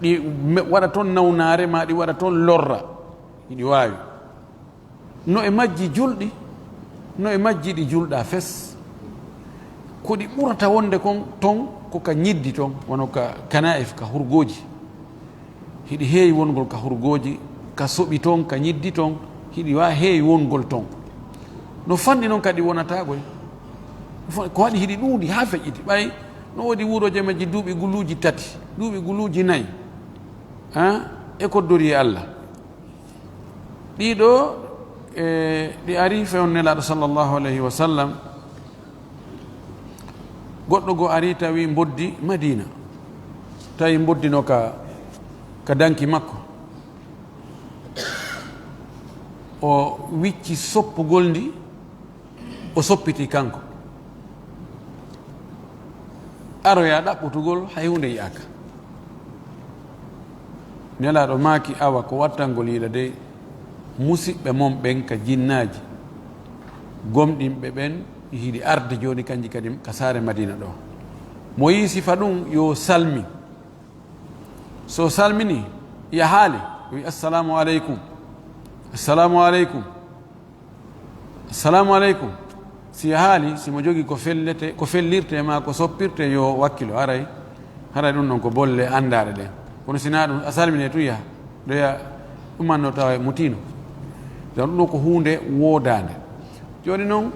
Ɗi me-, waɗa toon nawnaare, ma ɗi waɗa toon lorra. Hiɗi waawi. No e majji julɗi, no e majji ɗi julɗa fes. Ko ɗi ɓurata wonde kon toon, ko ka ñiddi toon, wano ka kanaa'if, ka hurgooji. Hiɗi heewi wongol ka hurgooji, ka soɓi toon, ka ñiddi toon, hiɗi wa-, heewi wongol toon. No fanɗi noon kadi wonata koy. No fa-, ko waɗi hiɗi ɗuuɗi haa feƴƴiti. Ɓay no woodi wuurooje majji duuɓi guluuji tati, duuɓi guluuji nayi, ah, e koddori e Allah. Ɗiɗo, e, ɗi ari fewndo Nelaaɗo sallallahu alayhi wa sallam. Goɗɗo goo ari tawi mboddi Madina. Tawi mboddi no ka, ka danki makko. O wicci soppugol ndi, o soppiti kanko. Aroya ɗaɓɓutugol, hay huunde yi'aaka. Nelaaɗo maaki, awa ko wattangol yiɗa dey, musiɓɓe mon ɓen ka jinnaaji, gomɗinɓe ɓen, hiɗi arde jooni kanji kadi ka saare Madina ɗo. Mo yii sifa ɗum, yo salmin. So salmini, yahaali, o wi, "Assalamu aleykum. Assalamu aleykum. Assalamu aleykum." Si yahaali, si mo jogii ko fellete, ko fellirte ma ko soppirte, yo wakkilo. Haray, haray ɗum ɗon ko bolle anndaaɗe ɗen. Kono si naa ɗum, a salmine tun yaha. Ɗoya ɗum anno tawa e mutino. Donc ɗum ɗo ko huunde woodaande. Jooni noon,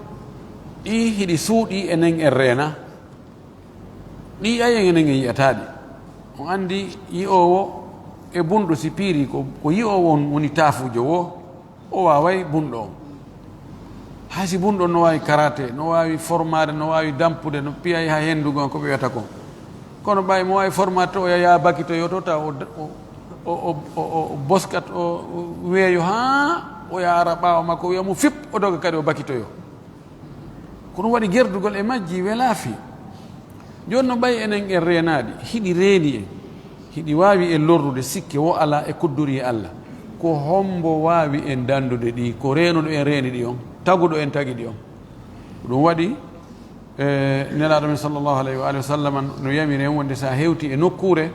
ɗi hiɗi suuɗi enen en reena. Ɗi ayen enen en yi'ataa ɗi. On anndi yi'oowo e bunɗo si piiri ko, ko yi'oowo on woni taafuujo woo, o waaway bunɗo on. Hay si bunɗo on no waawi karaate, no waawi formaade, no waawi dampude, no piyay haa henndugo on ko ɓe wiyata kon. Kono ɓay mo waawi formaade to, o yaha bakitoyo to, tawa o, o, o boskat, o, o weeyo haa o yaara ɓaawo makko, o wi'a mo fip, o doga kadi o bakitoyo. Ko ɗum waɗi gerdugol e majji welaa fii. Jooni no ɓay enen en reenaaɗi, hiɗi reeni en, hiɗi waawi en lorrude, sikke wo alaa e koddori e Alla. Ko hombo waawi en dandude ɗi? Ko reenuɗo en reeni ɗi on, taguɗo en tagi ɗi on. Ko ɗum waɗi, e, Nelaaɗo men sallallahu alayhi wa alihi wa sallam no yamiri en wonde so a hewti e nokkuure,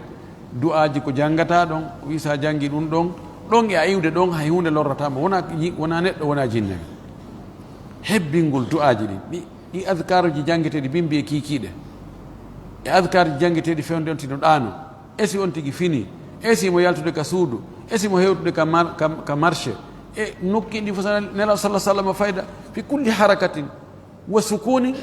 du'aaji ko janngataa ɗon, o wi'i so a janngi ɗum ɗon, ɗon e a iwde ɗon, hay huunde lorrataa mo, wonaa yi-, wonaa neɗɗo, wonaa jinne. Hebbingol du'aaji ɗin, ɗi, ɗi adkaaruji janngeteeɗi bimbi e kiikiiɗe, e adkaaruji janngeteeɗi fewndo on tino ɗaano, e si on tigi fini, e si mo yaltude ka suudu, e si mo hewtude ka mar-, ka, ka marché, e nokki ɗi fof, Nelaaɗo sallallahu alaihi wasallam fayda, fi kulli harakatin wa sukuni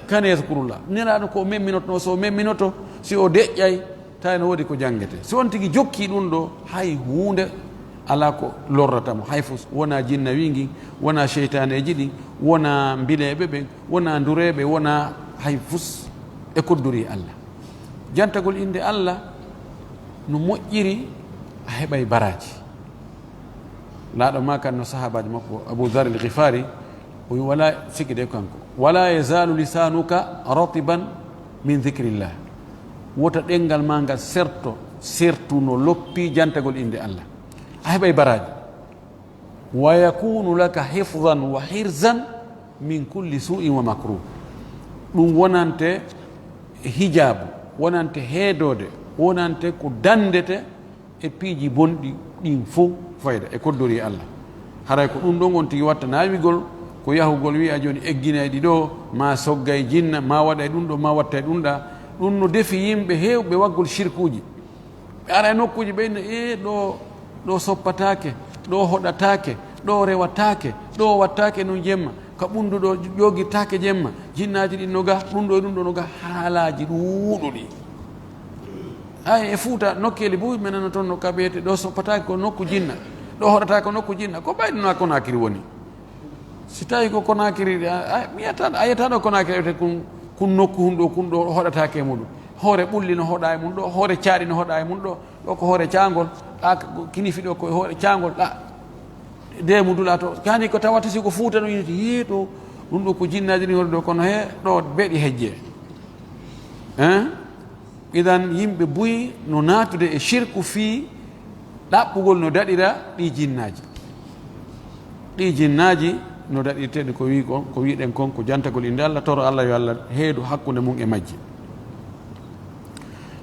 kana yadhkurullah. Nelaaɗo ko o memminotno, so o memminoto, si o deƴƴay, tawi no woodi ko janngete. Si on tigi jokki ɗum ɗo, hay huunde alaa ko lorrata mo, hay fus, wonaa jinna wii ngin, wonaa seytaaneeji ɗin, wonaa mbileeɓe ɓen, wonaa ndureeɓe, wonaa hay fus e kodduri Allah. Jantagol innde Allah no moƴƴiri, a heɓay baraaji. Laaɗo ma kan no sahaabaaji makko, Abu Dharr al-Ghifari, o wi, wala sikki de kanko, "Wala yazalu lisanuka ratiban min dhikrillah." Wota ɗenngal ma ngal serto, sertu no loppi jantagol innde Allah. A heɓay baraaji. "Wa yakunu laka hifzan wa hirzan min kulli su'in wa makruh." Ɗum wonante hijaabu, wonante heedoode, wonante ko danndete e piiji bonɗi ɗin fof fayda e koddori Allah. Haray ko ɗum ɗon on tigi watta naawigol, ko yahugol wi'a jooni egginay ɗi ɗo, ma soggay jinna, ma waɗay ɗum ɗo, ma wattay ɗum ɗa. Ɗum no defi yimɓe heewɓe waggol shirkuuji. Ɓe ara e nokkuuji ɓe inna, "Ee, ɗo, ɗo soppataake, ɗo hoɗataake, ɗo rewataake, ɗo wattaake noon jemma, ka ɓunndu ɗo ƴoogirtaake jemma, jinnaaji ɗin no ga, ɗum ɗo e ɗum ɗo no ga." Haalaaji ɗuuɗuɗi. Hay e Fuuta nokkeeli buy, menen no toon no kaɓeete, ɗo soppataake ko nokku jinna, ɗo hoɗataake ko nokku jinna, ko ɓayde no a Konaakiri woni. Si tawi ko Konaakiri, a, a, mi yetta, a yetta ɗo Konaakiri, ewte kun, kun nokku hun ɗo, kun ɗo hoɗataake e muɗum. Hoore ɓulli no hoɗa e mum ɗo, hoore caaɗi no hoɗa e mum ɗo, Ɗo ko hoore caangol, ɗa ko kinifi ɗo ko hoore caangol, ɗa deemu dula to. Kani ko tawata si ko Fuuta no yiniti, yii ɗo, ɗum ɗo ko jinnaaji ɗin hoore ɗo, kono he ɗo beɗi hejje. Hein? Idan yimɓe buy no naatude e shirku fii ɗaɓɓugol no daɗira ɗi jinnaaji. Ɗi jinnaaji no daɗirteeɗi ko wi kon, ko wiɗen kon, ko jantagol innde Allah, toro Allah yo Allah heedu hakkunde mum e majji.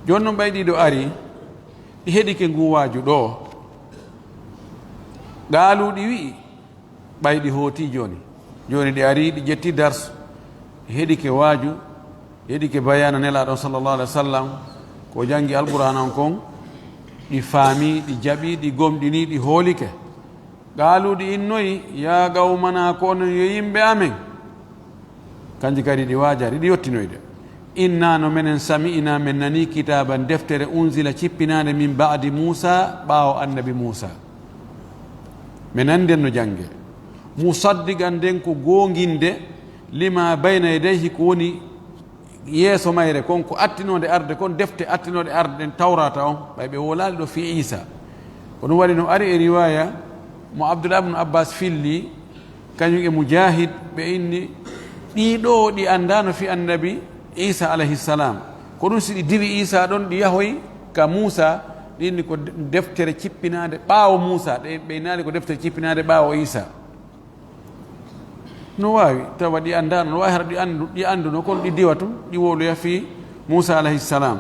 Jooni non ɓay ɗiɗo ari, ɗi heɗike ngu waaju ɗo. Qaalu ɗi wi'i, ɓay ɗi hooti jooni. Jooni ɗi ari, ɗi ƴetti darsu. Ɗi heɗike waaju, ɗi heɗike bayaana Nelaaɗo sallallahu alaihi wasallam, ko janngi Alqur'aana on kon, ɗi faami, ɗi jaɓi, ɗi gomɗini, ɗi hoolike. Qaalu ɗi innoyi, yaa qawmana, ko onon yo yimɓe amen. Kanji kadi ɗi waajari, ɗi yottinoyde. Inna, no menen, sami'na, men nani, kitaaban, deftere, unzila, cippinaande, min ba'di Muusa, ɓaawo annabi Muusa. Men nani nden no jannge. Musaddiqan, nden ko goonginde, lima bayna yadayhi, ko woni yeeso mayre kon, ko attinode arde kon, defte attinode arde ɗen, Tawrata on, ɓay ɓe wolaali ɗo fi Iisa. Ko ɗum waɗi no ari e riwaya mo Abdullah ibn Abbas filli, kañum e Mujahid, ɓe inni, ɗii ɗoo ɗi anndaano fi annabi Iisa alayhi salam. Ko ɗum si ɗi diwi Iisa ɗon, ɗi yahoy ka Muusa, ɗi inni ko de-, deftere cippinaande ɓaawo Muusa, ɗe ɓe inaali ko deftere cippinaande ɓaawo Iisa. No waawi tawa ɗi anndaano, no waawi hara ɗi anndu-, ɗi annduno, kono ɗi diwa tun, ɗi wowloya fii Muusa alayhi salam.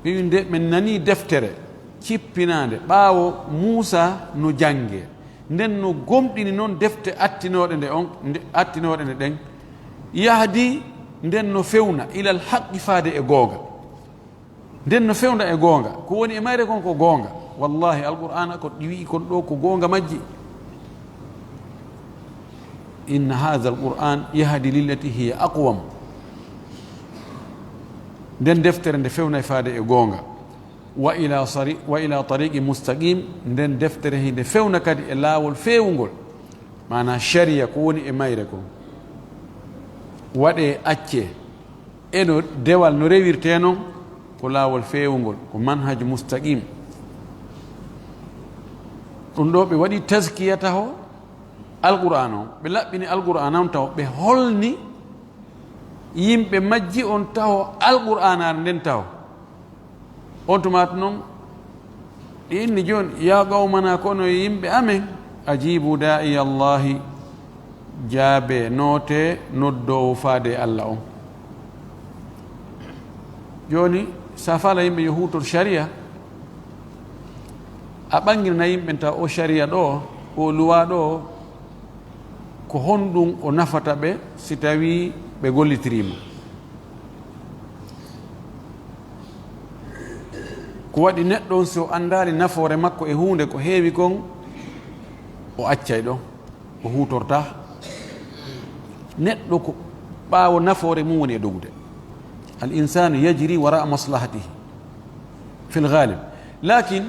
Ɓe wi nde men nanii deftere cippinaande ɓaawo Muusa no jannge. Nden no gomɗini non defte attinooɗe nde on, nde, attinooɗe nde ɗen. Yahdi, nden no fewna ilal haqqi, faade e goonga. Nden no fewna e goonga. Ko woni e mayre kon ko goonga. Wallahi, Alqur'aana ko ɗi wi'i kon ɗoo ko goonga majji. Inna haadha al-Qur'aan yahdi lillati hiya aqwam. Nden deftere nde fewna e faade e goonga. Wa ila sari-, wa ila tariqi mustaqim, nden deftere hinde fewna kadi e laawol feewungol. Maanaa, shari'a ko woni e mayre kon. Waɗee, accee. E no dewal no rewirtee non, ko laawol feewungol, ko manhaj mustaqim. Ɗum ɗoo ɓe waɗi tazkiya taho Alqur'aana on, ɓe laɓɓini Alqur'aana on taho, ɓe holni yimɓe majji on taho Alqur'aanaare nden taho. On tuma to non, ɗi inni jooni, yaa qawmana, ko onon yimɓe amen, ajibu daa'iya Allahi, jaabee, nootee noddoowo faade e Alla on. Jooni, sa faala yimɓe yo huutor shari'a, a ɓanngina yimɓe taw o shari'a ɗoo, o luwaa ɗoo, ko honɗum o nafata ɓe si tawii ɓe gollitirii mo? Ko waɗi neɗɗo on, si o anndaali nafoore makko e huunde, ko heewi kon, o accay ɗon, o huutortaa. Neɗɗo ko ɓaawo nafoore mum woni e dogude. Al insanu yajri wara maslahatihi fil ghalib. Lakin,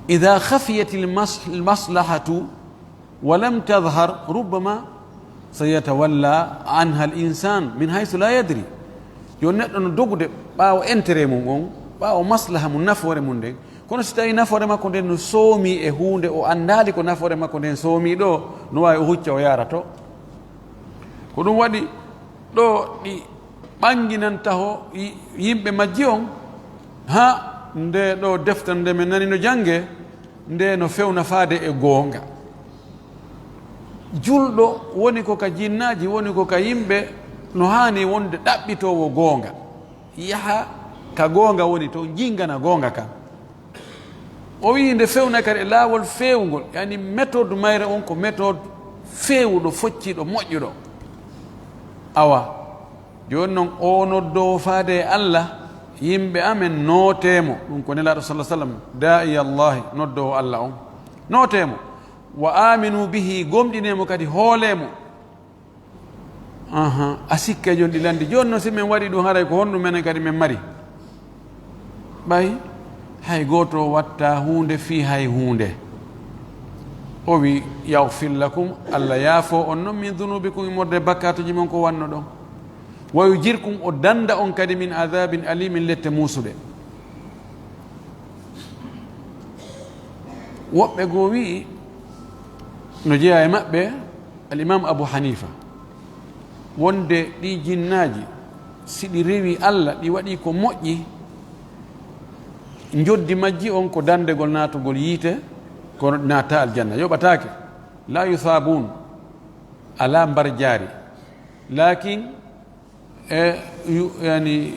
idha khafiyat al mas-, al maslahatu wa lam tadhhar, rubbama sayatawalla anha al insan min haythu la yadri. Yo neɗɗo no dogude ɓaawo intérêt mum on, ɓaawo maslaha mum, nafoore mum nden. Kono si tawi nafoore makko nden no soomi e huunde, o anndaali ko nafoore makko nden soomi ɗoo, no waawi o hucca o yaara to. Ko ɗum waɗi ɗo ɗi ɓannginanta ho yi-, yimɓe majji on, haa nde ɗo deftere nde men nani no jannge, nde no fewna faade e goonga. Julɗo woni ko ka jinnaaji, woni ko ka yimɓe, no haani wonde ɗaɓɓitoowo goonga. Yaha ka goonga woni to, jinngana goonga kan. O wi'i nde fewna kadi e laawol feewngol, yani méthode mayre on ko méthode feewuɗo, focciɗo, moƴƴuɗo. Awa, jooni non o noddoowo faade e Alla, yimɓe amen nootee mo, ɗum ko Nelaaɗo sallallahu alaihi wasallam, daa'i Allahi, noddoowo Alla on. Nootee mo, wa aminu bihi, gomɗinee mo kadi, hoolee mo. Aha, a sikkay jooni ɗi lanndi. Jooni noon, si min waɗi ɗum, haray ko honɗum menen kadi min mari? Ɓay hay gooto watta huunde fii hay huunde. O wi, "Yaghfir lakum," Alla yaafo on noon, "min dhunubikum," immorde bakkaatuuji mon ko wannoɗon. "Wa yujirkum," o dannda on kadi, "min adhabin alimin," lette muusuɗe. Woɓɓe goo wi'i, no jeyaa e maɓɓe Al-Imam Abu Hanifa, wonde ɗi jinnaaji, si ɗi rewi Allah, ɗi waɗi ko moƴƴi, njoddi majji on ko dandegol naatugol yiite, kono ɗi naata aljanna, yoɓataake. La yusabun, alaa mbar jaari. Lakin, e, yu-, yani,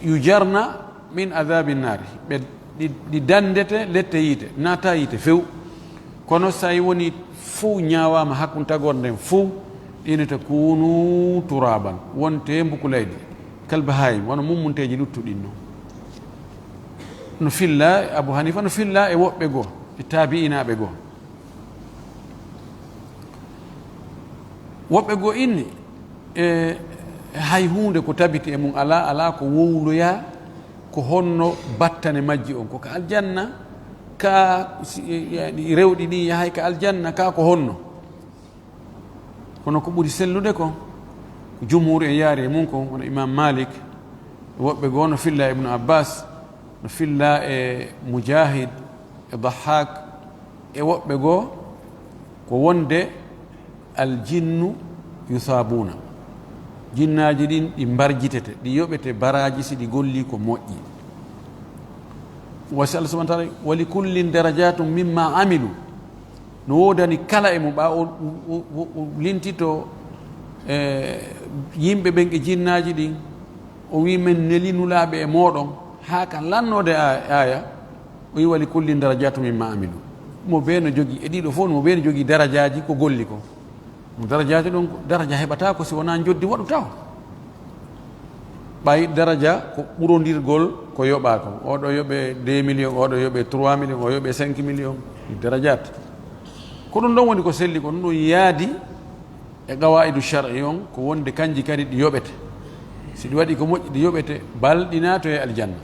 yujarna min adhabi nari. Ɓe ɗi, ɗi dandete lette yiite, naata yiite few. Kono so tawi woni fow ñaawaama hakkunde tagorde nden fow, ɗi ne takunu turaban, wonte mbuku leydi, kal bahayim, wano mummunteeji luttuɗin non. No filla e Abu Hanifa, no filla e woɓɓe goo, e taabi'inaaɓe goo. Woɓɓe goo inni, e, hay huunde ko tabiti e mum alaa, alaa ko wowloyaa, ko honno battane majji on, ko ka aljanna, ka si, e, e, ɗi rewɗi ɗin yahay ka aljanna, ka ko honno? Kono ko ɓuri sellude kon, ko jumhur en yaari e mum kon, wano Imam Malik, woɓɓe goo no filla Ibnu Abbas, no filla e Mujahid, e Dahhak, e woɓɓe goo, ko wonde aljinnu yusabuna. Jinnaaji ɗin ɗi mbarjitete, ɗi yoɓete baraaji si ɗi golli ko moƴƴi. Wa si Allah subhanahu wa ta'ala, "Wa li kullin darajatun mimma amilu." No woodani kala e mum, ɓaa o, o, o, o lintito, e, yimɓe ɓen e jinnaaji ɗin, o wi'i, "Men neli nulaaɓe e mooɗon, haa ka lannoode a-, aaya." O wi'i, "Wa li kullin darajatun mimma amilu." Mo bee no jogii, e ɗiɗo fof, mo bee no jogii darajaaji ko golli ko. Mo darajaaji ɗon, ko daraja heɓataa ko si wonaa njoddi waɗu taw. Ɓay daraja ko ɓurondirgol ko yoɓaa kon. Oɗo yoɓe deux millions, oɗo yoɓe trois millions, o yoɓe cinq millions. Ɗi darajaat. Ko ɗum ɗon woni ko selli, ko ɗum ɗum yaadi e qawaidu shar'i on, ko wonde kanji kadi ɗi yoɓete. Si ɗi waɗi ko moƴƴi, ɗi yoɓete, bal ɗi naatoye aljanna.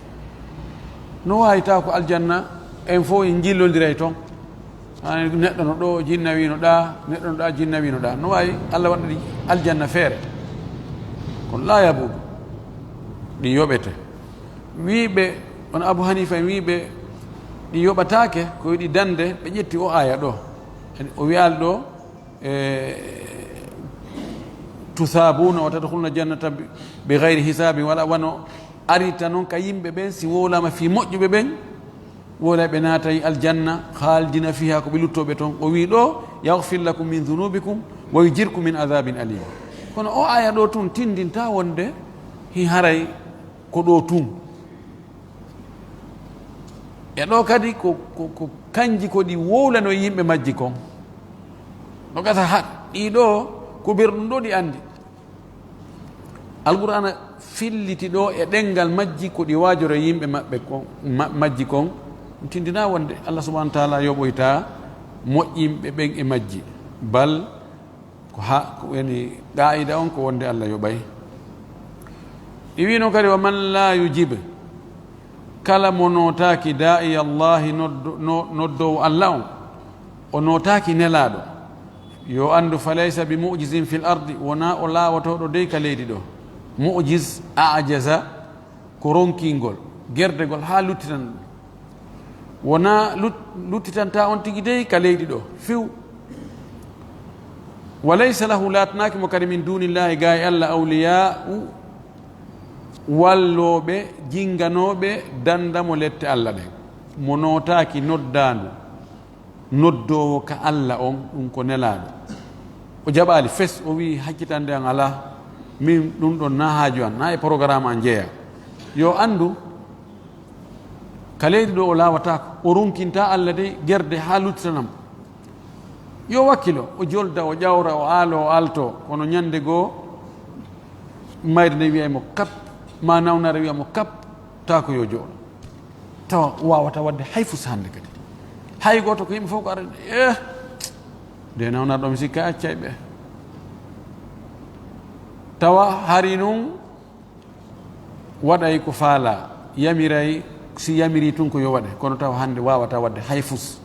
No waawi taw ko aljanna, en fof en njillondiray ton. Hani neɗɗo no ɗo, jinna wi no ɗa, neɗɗo no ɗa, jinna wi no ɗa. No waawi Allah waɗa ɗi aljanna feere. Kono laa yabudu. Ɗi yoɓete. Wiiɓe, on Abu Hanifa en wiiɓe, ɗi yoɓataake, ko ɗi dande, ɓe ƴetti o aya ɗo. O wi'al ɗo, e, "Tusabuna wa tadkhuluna jannata bi, bi ghayri hisabi", wala wano arita non ka yimɓe ɓen, si wowlama fi moƴƴuɓe ɓen, wowla ɓe naatay aljanna, khalidina fiha, ko ɓe luttoɓe ton. O wi ɗo, "Yaghfir lakum min dhunubikum wa yujirkum min adhabin alim." Kono o aya ɗo tun tindinta wonde hi haray ko ɗo tun. E ɗo kadi ko, ko, ko kanji ko ɗi wowlano yimɓe majji kon. No gasa ha ɗi ɗo ko ber ɗum ɗo ɗi andi. Alqur'aana filliti ɗo e ɗengal majji ko ɗi waajoro yimɓe maɓɓe kon, ma-, majji kon. Ɗum tindina wonde Allah subhanahu wa ta'ala yoɓoyta moƴƴinɓe ɓen e majji. Bal ko ha, ko woni qaa'ida on ko wonde Allah yoɓay. Ɗi wino kadi, "Wa man la yujib," kala mo nootaaki daa'iya Allahi, noddo-, no-, noddoowo Allah on, o nootaaki nelaaɗo, yo anndu, "falaysa bi mu'jizin fil ardi," wonaa o laawotooɗo dey ka leydi ɗo. Mu'jiz, a'jaza, ko ronkingol, gerdegol haa luttitan ɗum. Wonaa lut-, luttitanta on tigi dey ka leydi ɗo, few. "Wa laysa lahu," laatanaaki mo kadi, "min dunillahi," gaa e Allah, "awliyaa'u," wallooɓe, jinnganooɓe, dannda mo lette Allah ɗen. Mo nootaaki noddaandu, noddoowo ka Allah on, ɗum ko nelaaɗo. O jaɓaali fes, o wi'i, "Hakkitande an alaa, min ɗum ɗon na haaju an, na e programme an jeya." Yo anndu, ka leydi ɗo o laawataako, o runkinta Allah dey gerde haa luttitanam. Yo wakkilo, o jolda, o ƴawra, o aalo, o alto, kono ñande goo, mayde nde wi'ay mo kap, ma nawnare wi'a mo kap, taa ko yo jooɗo. Tawa o waawata waɗde hay fus hannde kadi. Hay gooto ko yimɓe fof ko arani, eh, nde nawnare ɗo mi sikka accay ɓe. Tawa hari nun waɗay ko faala, yamiray, si yamiri tun ko yo waɗe, kono tawa hannde waawata waɗde hay fus.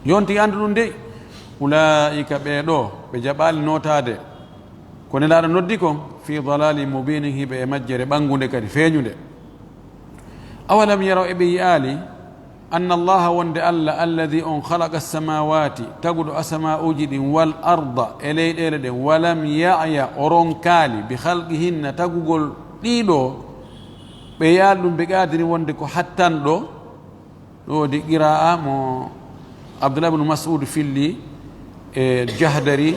Yonti anndu ɗum dey, ulaa'ika ɓee ɗoo, ɓe jaɓaali nootaade, ko Nelaaɗo noddi kon, fii dalaalin mubiinin, hiɓe e majjere ɓanngunde kadi feeñunde. Awalam yaraw, eɓe yi'aali, Anna Allaha, wonde Allah, alladhi, on, khalaqa as-samawati, taguɗo asama'uji ɗin, wal arda, e leyɗeele ɗen, wa lam ya'ya, o ronkaali, bi khalqihinna, tagugol ɗiɗo, ɓe yi'aali ɗum, bi qadirin, wonde ko hattanɗo. Ɗo woodi qira'a mo Abdullah ibn Mas'ud filli, e Jahdari,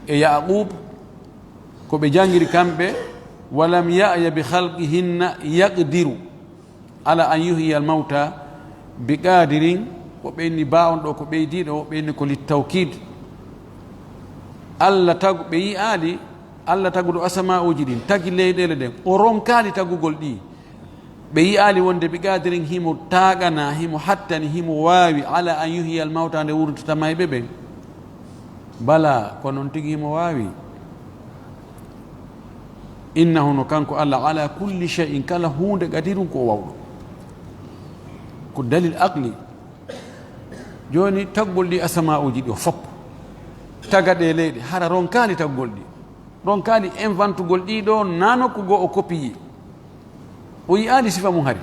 e Yaqub, ko ɓe jangiri kamɓe, wa lam ya'ya bi khalqihinna yaqdiru ala an yuhyiya al-mawta bi qadirin, ko ɓe inni ba on ɗo ko ɓeydiiɗo, o ɓe inni ko littawkid. Allah tagu, ɓe yi'aali Allah taguɗo asama'uji ɗin, tagi leyɗeele ɗen, o ronkaali tagugol ɗi. Ɓe yi'aali wonde bi qadirin himo taaganaa, himo hattani, himo waawi ala an yuhyiya al-mawta, nde wurtata mayɓe ɓen. Bala, ko non tigi himo waawi. Innahu, no kanko Allah, ala kulli shay'in, kala huunde, qadirun, ko o wawɗo. Ko dalil aqli. Jooni, taggol ɗi asama'uji ɗi o fop, taga ɗe leyɗe, hara ronkaali taggol ɗi, ronkaali inventugol ɗi ɗo, na nokku goo o kopiyi. O yi'aali sifa mum hari.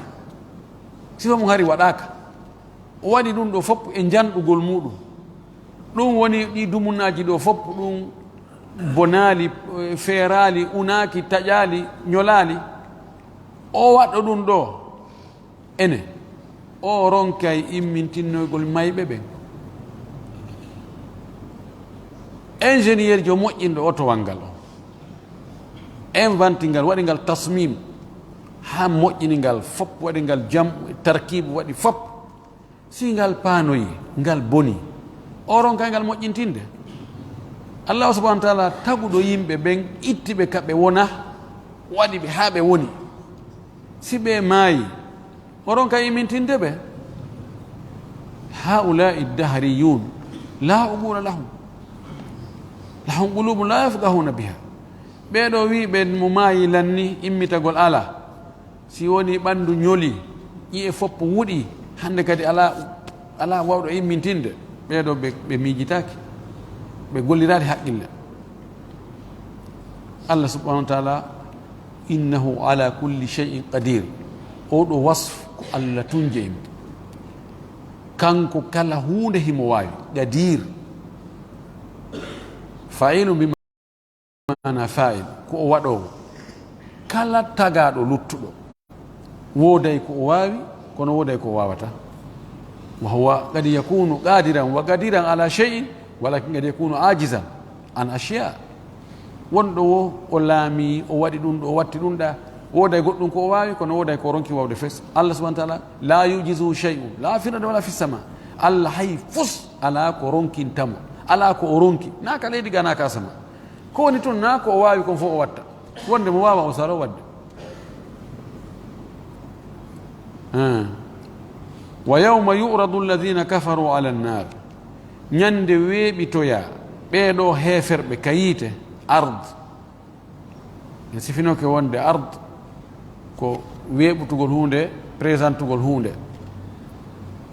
Sifa mum hari waɗaaka. O waɗi ɗum ɗo fof e njanɗugol muɗum. Ɗum woni ɗi dumunnaaji ɗo fof, ɗum bonaali, eh, feeraali, unaaki, taƴaali, ñolaali. O waɗɗo ɗum ɗo, ene, o ronkay immintinnoygol mayɓe ɓen. Ingénieur jo moƴƴinɗo otowal ngal o, inventi ngal, waɗi ngal tasmim, haa moƴƴini ngal fof, waɗi ngal jam'u e tarkibu, waɗi fof. Si ngal paanoyi, ngal boni, o ronkay ngal moƴƴintinde. Allahu subhanahu wa taala taguɗo yimɓe ɓen, itti ɓe ka ɓe wona, waɗi ɓe haa ɓe woni. Si ɓe maayi, o ronkay imintinde ɓe. Haulai dahriyun la uqula lahum, lahum qulubun la yafqahuna biha. Ɓee ɗo wi'i ɓe mo maayi lanni, immitagol alaa. Si woni ɓanndu ñoli, ƴi'e fof wuɗi, hannde kadi alaa, alaa waawɗo immintinde. Ɓee ɗo ɓe, ɓe miijitaaki, ɓe golliraade haqqille. Allah subhanahu wa taala, innahu ala kulli shay'in qadir. Oo ɗo wasf ko Allah tun jeyi mo. Kanko kala huunde himo waawi, qadir. Fa'ilun bima maana fa'il, ko o waɗoowo. Kala tagaaɗo luttuɗo, wooday ko o waawi, kono wooday ko o waawata. Wa huwa qad yakunu qadiran wa qadiran ala shay'in, walakin qad yakunu ajizan an ashiya. Wonɗo wo, o laami, o waɗi ɗum ɗo, o watti ɗum ɗa, wooday goɗɗum ko o waawi, kono wooday ko o ronki waawde fes. Allah subhanahu wa taala, la yujizu shay'un, la fil ardi wala fis sama. Allah hay fus alaa ko ronkintamo, alaa ko o ronki, naa ka leydi ga, naa ka sama. Ko woni toon, naa ko o waawi kon fof o watta. Wonde mo waawa o salo waɗde. Ah. Wa yawma yu'radu alladhina kafaru ala an-nar. Ñande weeɓitoya ɓee ɗoo heeferɓe ka yiite, ard. En sifinoke wonde ard ko weeɓutugol huunde, présentugol huunde.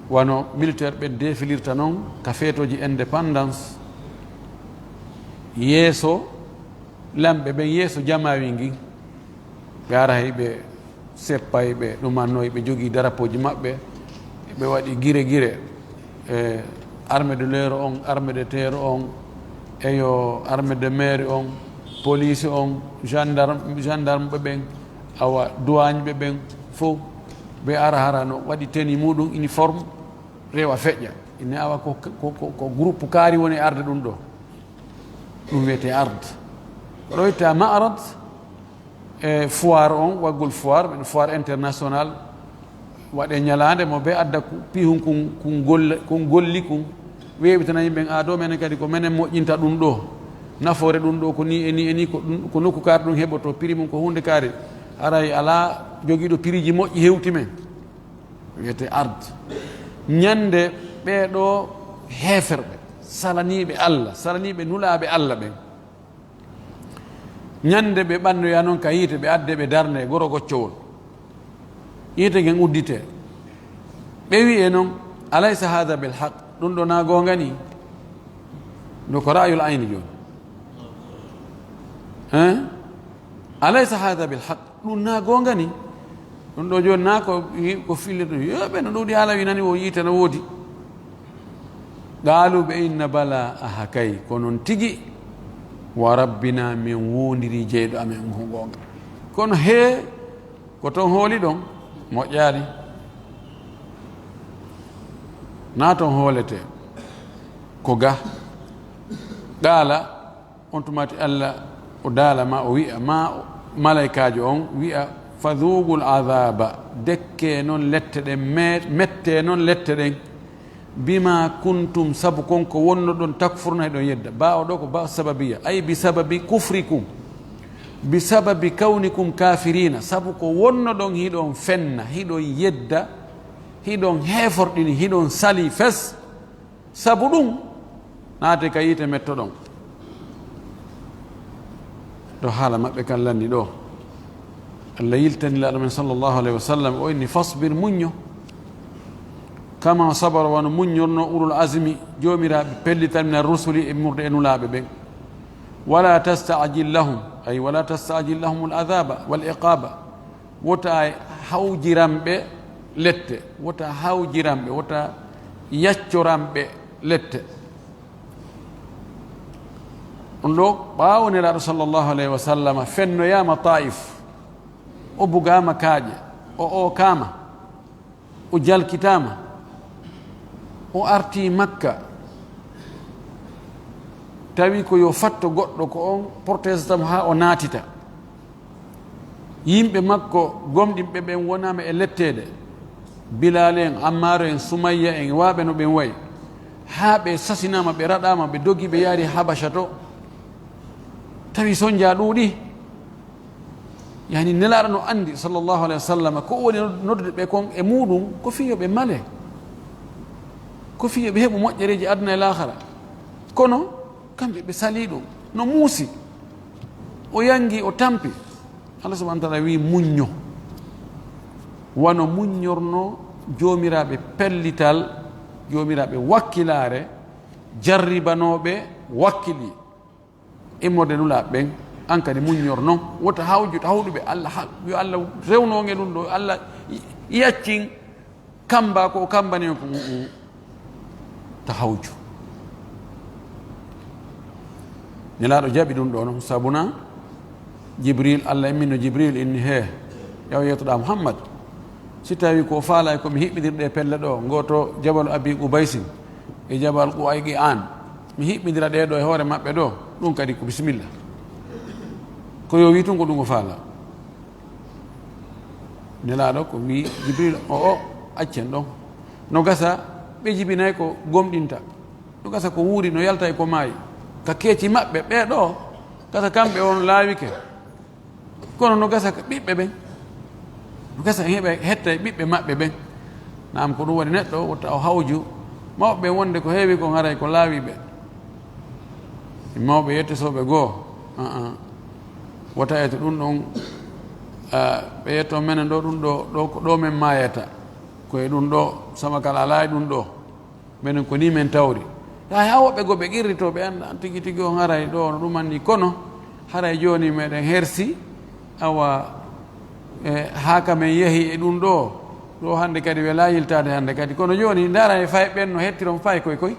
Wano militaire ɓe défilirta non ka feetooji indépendance, yeeso lamɓe ɓen, yeeso jamaawi ngin. Ɓe ara hay ɓe seppay, ɓe ɗumannoy, ɓe jogii darapooji maɓɓe, ɓe waɗi gire gire. E armée de l'air on, armée de terre on, eyo, armée de mer on, police on, gendarme, gendarme ɓe ɓen, awa, douane ɓe ɓen, fof ɓe ara hara no waɗi tenue muɗum, uniforme, rewa feƴƴa. Ine awa ko, ko, ko, ko groupe kaari woni arde ɗum ɗo. Ɗum wiyetee ard. Ko ɗo itta ma'rad, e foire on, waggol foire, ɓen foire international, waɗe ñalaande mo ɓe adda ku-, pihun kun, kun golle, kun golli kun, weeɓitana yimɓe ɓen, a ɗo menen kadi ko menen moƴƴinta ɗum ɗo, nafoore ɗum ɗo ko ni e ni e ni, ko ɗum, ko nokku kaari ɗum heɓoto, prix mum ko huunde kaari, haray alaa jogiiɗo prix ji moƴƴi hewti men, wiyetee ard. Ñande ɓee ɗoo heeferɓe, salaniiɓe Allah, salaniiɓe nulaaɓe Allah ɓen, ñande ɓe ɓannoya non ka yiite, ɓe adde, ɓe darne goro goccowol. Yiite ngen uddite. Ɓe wi'e non, "Alaysa hadha bil haq?" Ɗum ɗo na goonga ni? Ɗum ko ra'yul ayni jooni. Hein? "Alaysa hadha bil haq?" Ɗum na goonga ni? Ɗum ɗo jooni na ko, ko fillirɗum. Yo ɓe no ɗuuɗi haala wi nani o yiite no woodi. Qaalu ɓe inna bala aha kay, ko noon tigi. Wa rabbina min woondiri jeyɗo amen on ko goonga. Kono hee, ko toon hooli ɗon, moƴƴaali. Na toon hoolete, ko ga. Qaala, on tumati Allah o daala ma o wi'a, ma malaykaajo on wi'a, fadhuqul adhaba, dekke noon lette ɗen, me-, mette noon lette ɗen, bima kuntum, sabu kon ko wonno ɗon, takfurna hiɗon yedda. Ba o ɗo ko ba sababiya, ay bi sababi kufrikum, bi sababi kawnikum kafirina, sabu ko wonno ɗon hiɗon fenna, hiɗon yedda, hiɗon heeforɗini, hiɗon sali fes. Sabu ɗum, naate ka yiite mettoɗon. Ɗo haala maɓɓe kan lanni ɗo. Allah yiltani laaɗo men sallallahu alayhi wa sallam, o inni, fasbir, muñño. Kama sabara, wano muññorno ulul azmi, joomiraaɓe pellital min ar-rusuli, e murde e nulaaɓe ɓen. Wala tasta'jil lahum, ay wala tasta'jil lahumul adhaba wal iqaba. Wota hawjiran ɓe lette, wota hawjiran ɓe, wota yaccoran ɓe lette. Ɗum ɗo, ɓaawo Nelaaɗo sallallahu alayhi wa sallam fennoyaama Taif, o bugaama kaaƴe, o ookaama, o jalkitaama, o artii Makka, tawi ko yo fatto goɗɗo ko on protestam haa o naatita. Yimɓe makko gomɗinɓe ɓen wonaama e letteede. Bilaal en, Ammaaru en, Sumayya en, waaɓe no ɓen wayi. Haa ɓe sasinaama, ɓe raɗaama, ɓe dogi, ɓe yaari Habasha to. Tawi sonja ɗuuɗi. Yani, Nelaaɗo no anndi, sallallahu alayhi wa sallam, ko woni noddude ɓe kon e muuɗum, ko fii yo ɓe male. Ko fii yo ɓe heɓu moƴƴereeji aduna e laahara. Kono, kamɓe ɓe salii ɗum. No muusi. O yangi, o tampi. Allah subhanahu wa ta'ala wi, muñño. Wano muññorno joomiraaɓe pellital, joomiraaɓe wakkilaare, jarribanooɓe wakkili. Immorde nulaaɓe ɓen, an kadi muññor non. Wota hawju, hawɗuɓe Allah, ha-, yo Allah rewno on e ɗum ɗo, Allah yaccin kamba ko o kambani on ko, mm, mm. Ta hawju. Nelaaɗo jaɓi ɗum ɗo non, sabuna Jibril, Allah imminno Jibril inni, he, yaw yettoɗa Muhammad. Si tawi ko faala ko mi hiɓɓindirɗe pelle ɗo, ngo to Jabalu Abi Qubaysin, e Jabal Quwayqi an, mi hiɓɓindira ɗe ɗo e hoore maɓɓe ɗo, ɗum kadi ko bisimilla. Ko yo wi tun ko ɗum o faala. Nelaaɗo ko wi Jibril, o, o, accen ɗon. No gasa ɓe jibinay ko gomɗinta. No gasa ko wuuri, no yalta e ko maayi. Ka keeci maɓɓe, ɓee ɗoo, gasa kamɓe on laawike. Kono no gasa ka ɓiɓɓe ɓen. No gasa heɓa hetta e ɓiɓɓe maɓɓe ɓen. Naam, ko ɗum waɗi neɗɗo, wota o hawju mawɓe ɓen wonde ko heewi kon haray ko laawi ɓe. E mawɓe yettisooɓe goo, aa, wota e to ɗum ɗon, a, ɓe yetto menen ɗo, ɗum ɗo, ɗo ko ɗo men maayata. Ko e ɗum ɗo, sama kala alaa e ɗum ɗo. Menen ko ni men tawri. Hay haa woɓɓe goo ɓe qirritoo, ɓe annda tigi tigi on haray ɗo no ɗum anni. Kono haray jooni meɗen hersi, awa, e, haa ka men yehi e ɗum ɗo. Ɗo hannde kadi welaa yiltaade hannde kadi. Kono jooni ndaara e fay ɓen no hettiron fay koy koy.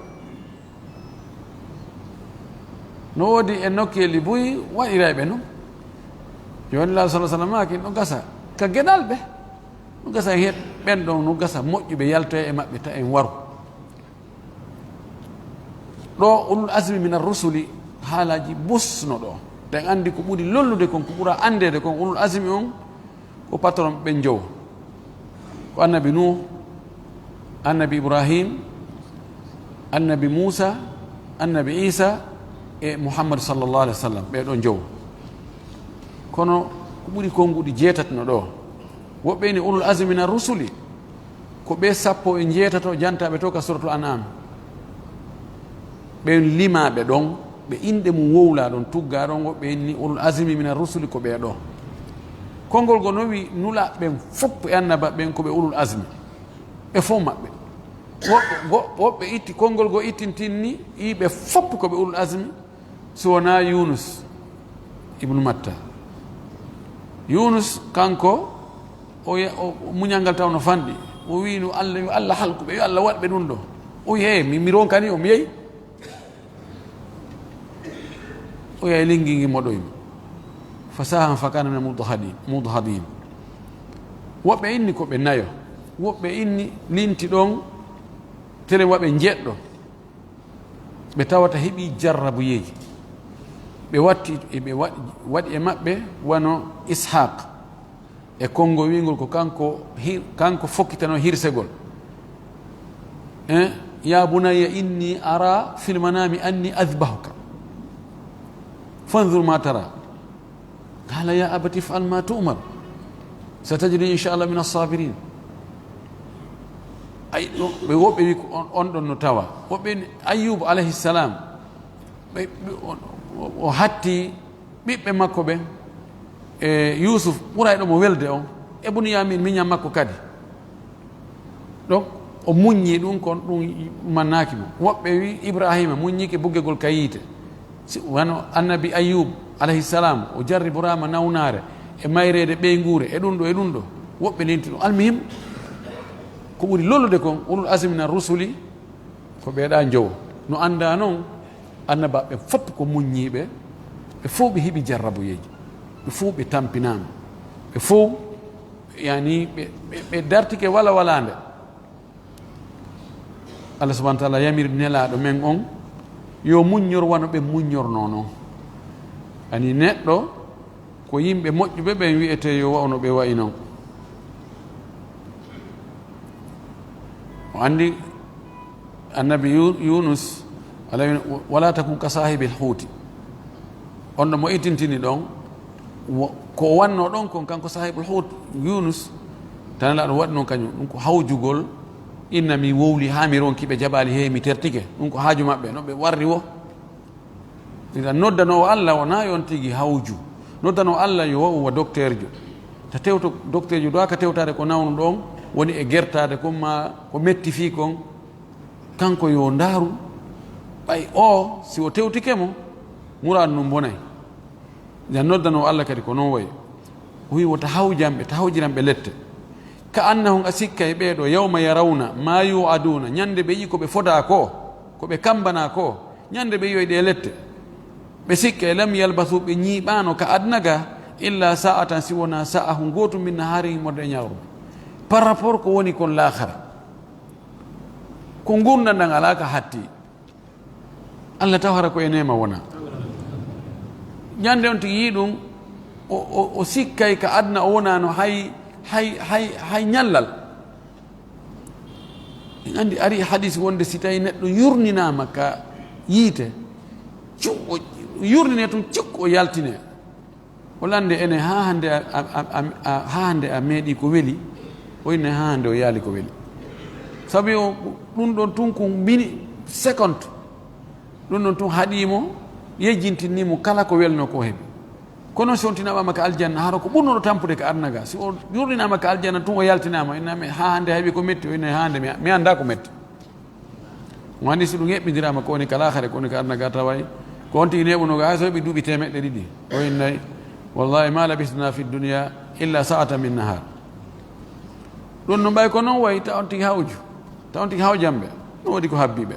No woodi e nokkeeli buy waɗiray ɓe non. Jooni Laaɗo sallallaahu alayhi wa sallam maaki no gasa ka geɗal ɓe. No gasa en het ɓen ɗon, no gasa moƴƴuɓe yaltoya e maɓɓe ta en waru. Ɗo ulul azmi minar rusuli, haalaaji busno ɗo. Ɗen anndi ko ɓuri lollude kon, ko ɓura anndeede kon, ulul azmi on ko patron ɓen jowo. Ko annabi Nuh, annabi Ibrahim, annabi Muusa, annabi Iisa e Muhammad sallallaahu alayhi wa sallam, ɓee ɗon jowo. Kono ko ɓuri konnguɗi jeetati no ɗo. Woɓɓe ni ulul azmi minar rusuli, ko ɓe sappo e njeetato jantaaɓe to ka Suratul An'am. Ɓen limaaɓe ɗon, ɓe inɗe mum wowlaa ɗon, tuggaa ɗon, woɓɓe inni ulul azmi minar rusuli ko ɓee ɗo. Konngol goo no wi nulaaɓe ɓen fof e annabaaɓe ɓen ko ɓe ulul azmi. Ɓe fof maɓɓe. Woɓɓe, wo-, woɓɓe itti, konngol goo ittintinni, ii ɓe fof ko ɓe ulul azmi. Si wonaa Yunus ibnu Matta. Yunus kanko, O ya-, o, o muñal ngal taw no fanɗi. O wiino Allah, yo Allah halku ɓe, yo Allah waɗ ɓe ɗum ɗo. O wi'i, "Hey, mi, mi ronkani on, mi yehi." O yahi lingi ngi moɗoyma. Fasahama fakana mina mudhadin, mudhadin. Woɓɓe inni ko ɓe nayo. Woɓɓe inni linti ɗon, tele waɓe njeɗɗo. Ɓe tawata heɓi jarrabuyeeji. Ɓe watti, ɓe waɗi, waɗi e maɓɓe wano Ishaq. E konngo wiingol ko kanko hir-, kanko fokkitano hirsegol. Eh, "Ya bunayya inni ara fil manami anni azbahuka. Fanzur ma tara." Qala ya abati if'al ma tu'mar. Satajiduni insha Allah min as-sabirin. Ay, no, ɓe woɓɓe wi ko on, on ɗon no tawa. Woɓɓe ni Ayyub alayhi salam. Ɓe, ɓe, o, o, o hatti ɓiɓɓe makko ɓen, e Yusuf ɓurayɗo mo welde on, e Bunyamin miñan makko kadi. Donc, o muññi ɗum, kon ɗum mannaaki mo. Woɓɓe wi Ibrahima muññike buggegol ka yiite. Si, wano annabi Ayyub alayhi salam, o jarriboraama nawnaare e mayreede ɓeynguure e ɗum ɗo, e ɗum ɗo. Woɓɓe linti ɗum. Almuhim, ko ɓuri lollude kon, ulul azmi mina rusuli, ko ɓeeɗa njowo. No annda non, annabaaɓe fof ko muññiiɓe, ɓe fof ɓe heɓi jarrabuyeeji, ɓe fof ɓe tampinaama, ɓe fof, yani, ɓe, ɓe, ɓe dartike wala walaande. Allah subhanahu wa taala yamiri nelaaɗo men on, yo muññor wano ɓe muññornoo non. Yani, neɗɗo, ko yimɓe moƴƴuɓe ɓen wi'etee yo wa'u no ɓe wa'i non. O anndi annabi Yu-, Yunus, Alla wi'i, "Wala takun ka saahibil huuti." On ɗo mo itintini ɗon, wo-, ko o wanno ɗon kon, kanko saahibul huut, Yunus, tan Alla ɗum waɗi non kañum. Ɗum ko hawjugol, inna mi wowli haa mi ronki, ɓe jaɓaali, hey, mi tertike. Ɗum ko haaju maɓɓe, no ɓe warri wo. Ina noddanoowo Alla wonaa yon tigi hawju. Noddanoowo Alla yo wa'u wa dokteerjo. Ta tewto dokteerjo duwaa ka tewtaade ko nawnu ɗon, woni e gertaade kon maa ko metti fii kon. Kanko yo ndaaru, ɓay o, si o tewtike mo, muraadu ndun bonay. Ina noddanoowo Alla kadi ko non wayi. O wi'i, "Wota hawjan ɓe, ta hawjiran ɓe lette." Ka annahum, a sikkay ɓee ɗoo, yawma yarawna maa yu'aduuna, ñande ɓe yi'i ko ɓe fodaa ko, ko ɓe kambanaa ko, ñande ɓe yi'oy ɗee lette. Ɓe sikkay, lam yalbasu, ɓe ñiiɓaano ka aduna ga, illa sa'atan, si wonaa sa'ahun gootun min nahaari, immorde e ñalawma. Par rapport ko woni kon laakhara. Ko ngurndan ɗan alaa ka hatti. Alla taw hara ko e neema wona. Ñande on tigi yi'i ɗum, o, o, o sikkay ka aduna o wonaano hay, hay, hay, hay ñallal. En anndi ari hadis wonde si tawi neɗɗo yurninaama ka yiite, cu-, o yurnine tun cuk o yaltine. O lande ene haa hannde a, a, a, a, haa hannde a meeɗi ko weli, o inne haa hannde o yaali ko weli. Sabi o, ɗum ɗon tun ko mini seconde. Ɗum ɗon tun haɗii mo, yejjintinni mo kala ko welno ko heɓi. Kono si on tinaɓama ka aljanna, hara ko ɓurnoɗo tampude ka aduna ga. Si o yurɗinama ka aljanna tun o yaltinama, inna mi haa hannde heɓi ko metti, o inne haa hannde mi, mi annda ko metti. Mo anndi si ɗum eɓɓindirama ko woni ka laakhare, ko woni ka aduna ga taway, ko on tigi neɓuno ga, hay so heɓi duuɓi teemeɗɗe ɗiɗi, o innay, "Wallahi ma labisna fi dunya illa sa'atan min nahar." Ɗum no ɓay ko non wayi, ta on tigi hawju, ta on tigi hawjamɓe, no waɗi ko habbi ɓe.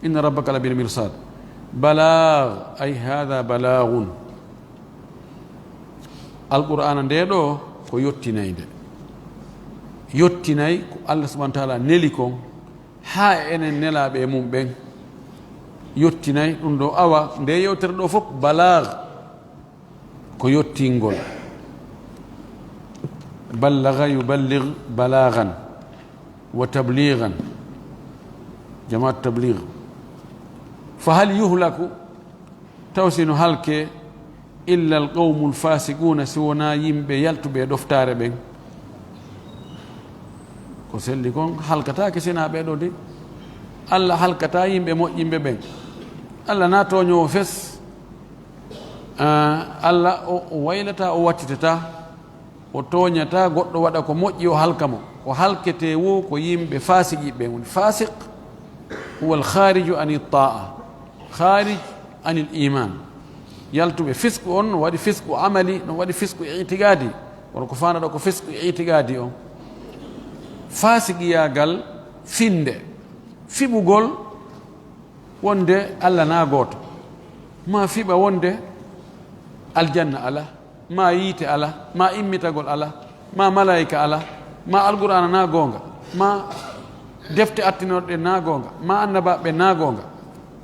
"Inna rabbaka labil mirsad." Balagh, ay hadha balaghun. Alqur'ana nde ɗo ko yottinayde. Yottinay ko Allah subhanahu wa ta'ala neli kon, haa e enen nelaaɓe e mum ɓen. Yottinay ɗum ɗo, awa, nde yewtere ɗo fof balaag ko yottingol. Ballaga yuballig balagan wa tabligan. Jamaat tablig. Fa hal yuhlaku, taw si no halke, illa al qawmul fasiquna, si wonaa yimɓe yaltuɓe e ɗoftaare ɓen. Ko selli kon halkataake sinaa ɓee ɗoo de. Allah halkataa yimɓe moƴƴimɓe ɓen. Allah na tooñoowo fes. Ah, Allah o, o waylataa, o wattitataa. O tooñataa goɗɗo waɗa ko moƴƴi, o halka mo. Ko halketee wo ko yimɓe faasiqiiɓe ɓen woni. Faasiq huwa al khariju ani ta'a, kharij anil iman. Yaltuɓe fisku on no waɗi fisku amali, no waɗi fisku i'tiqadi. Kono ko faanata ko fisku e itiqaadi on. Faasiqiyaagal fiɓnde, fiɓugol wonde Allah na gooto, ma fiɓa wonde aljanna ala, ma yiite ala, ma immitagol ala, ma malaa'ika ala, ma Alqur'aana na goonga, ma defte attinorɗe na goonga, ma annabaaɓe na goonga.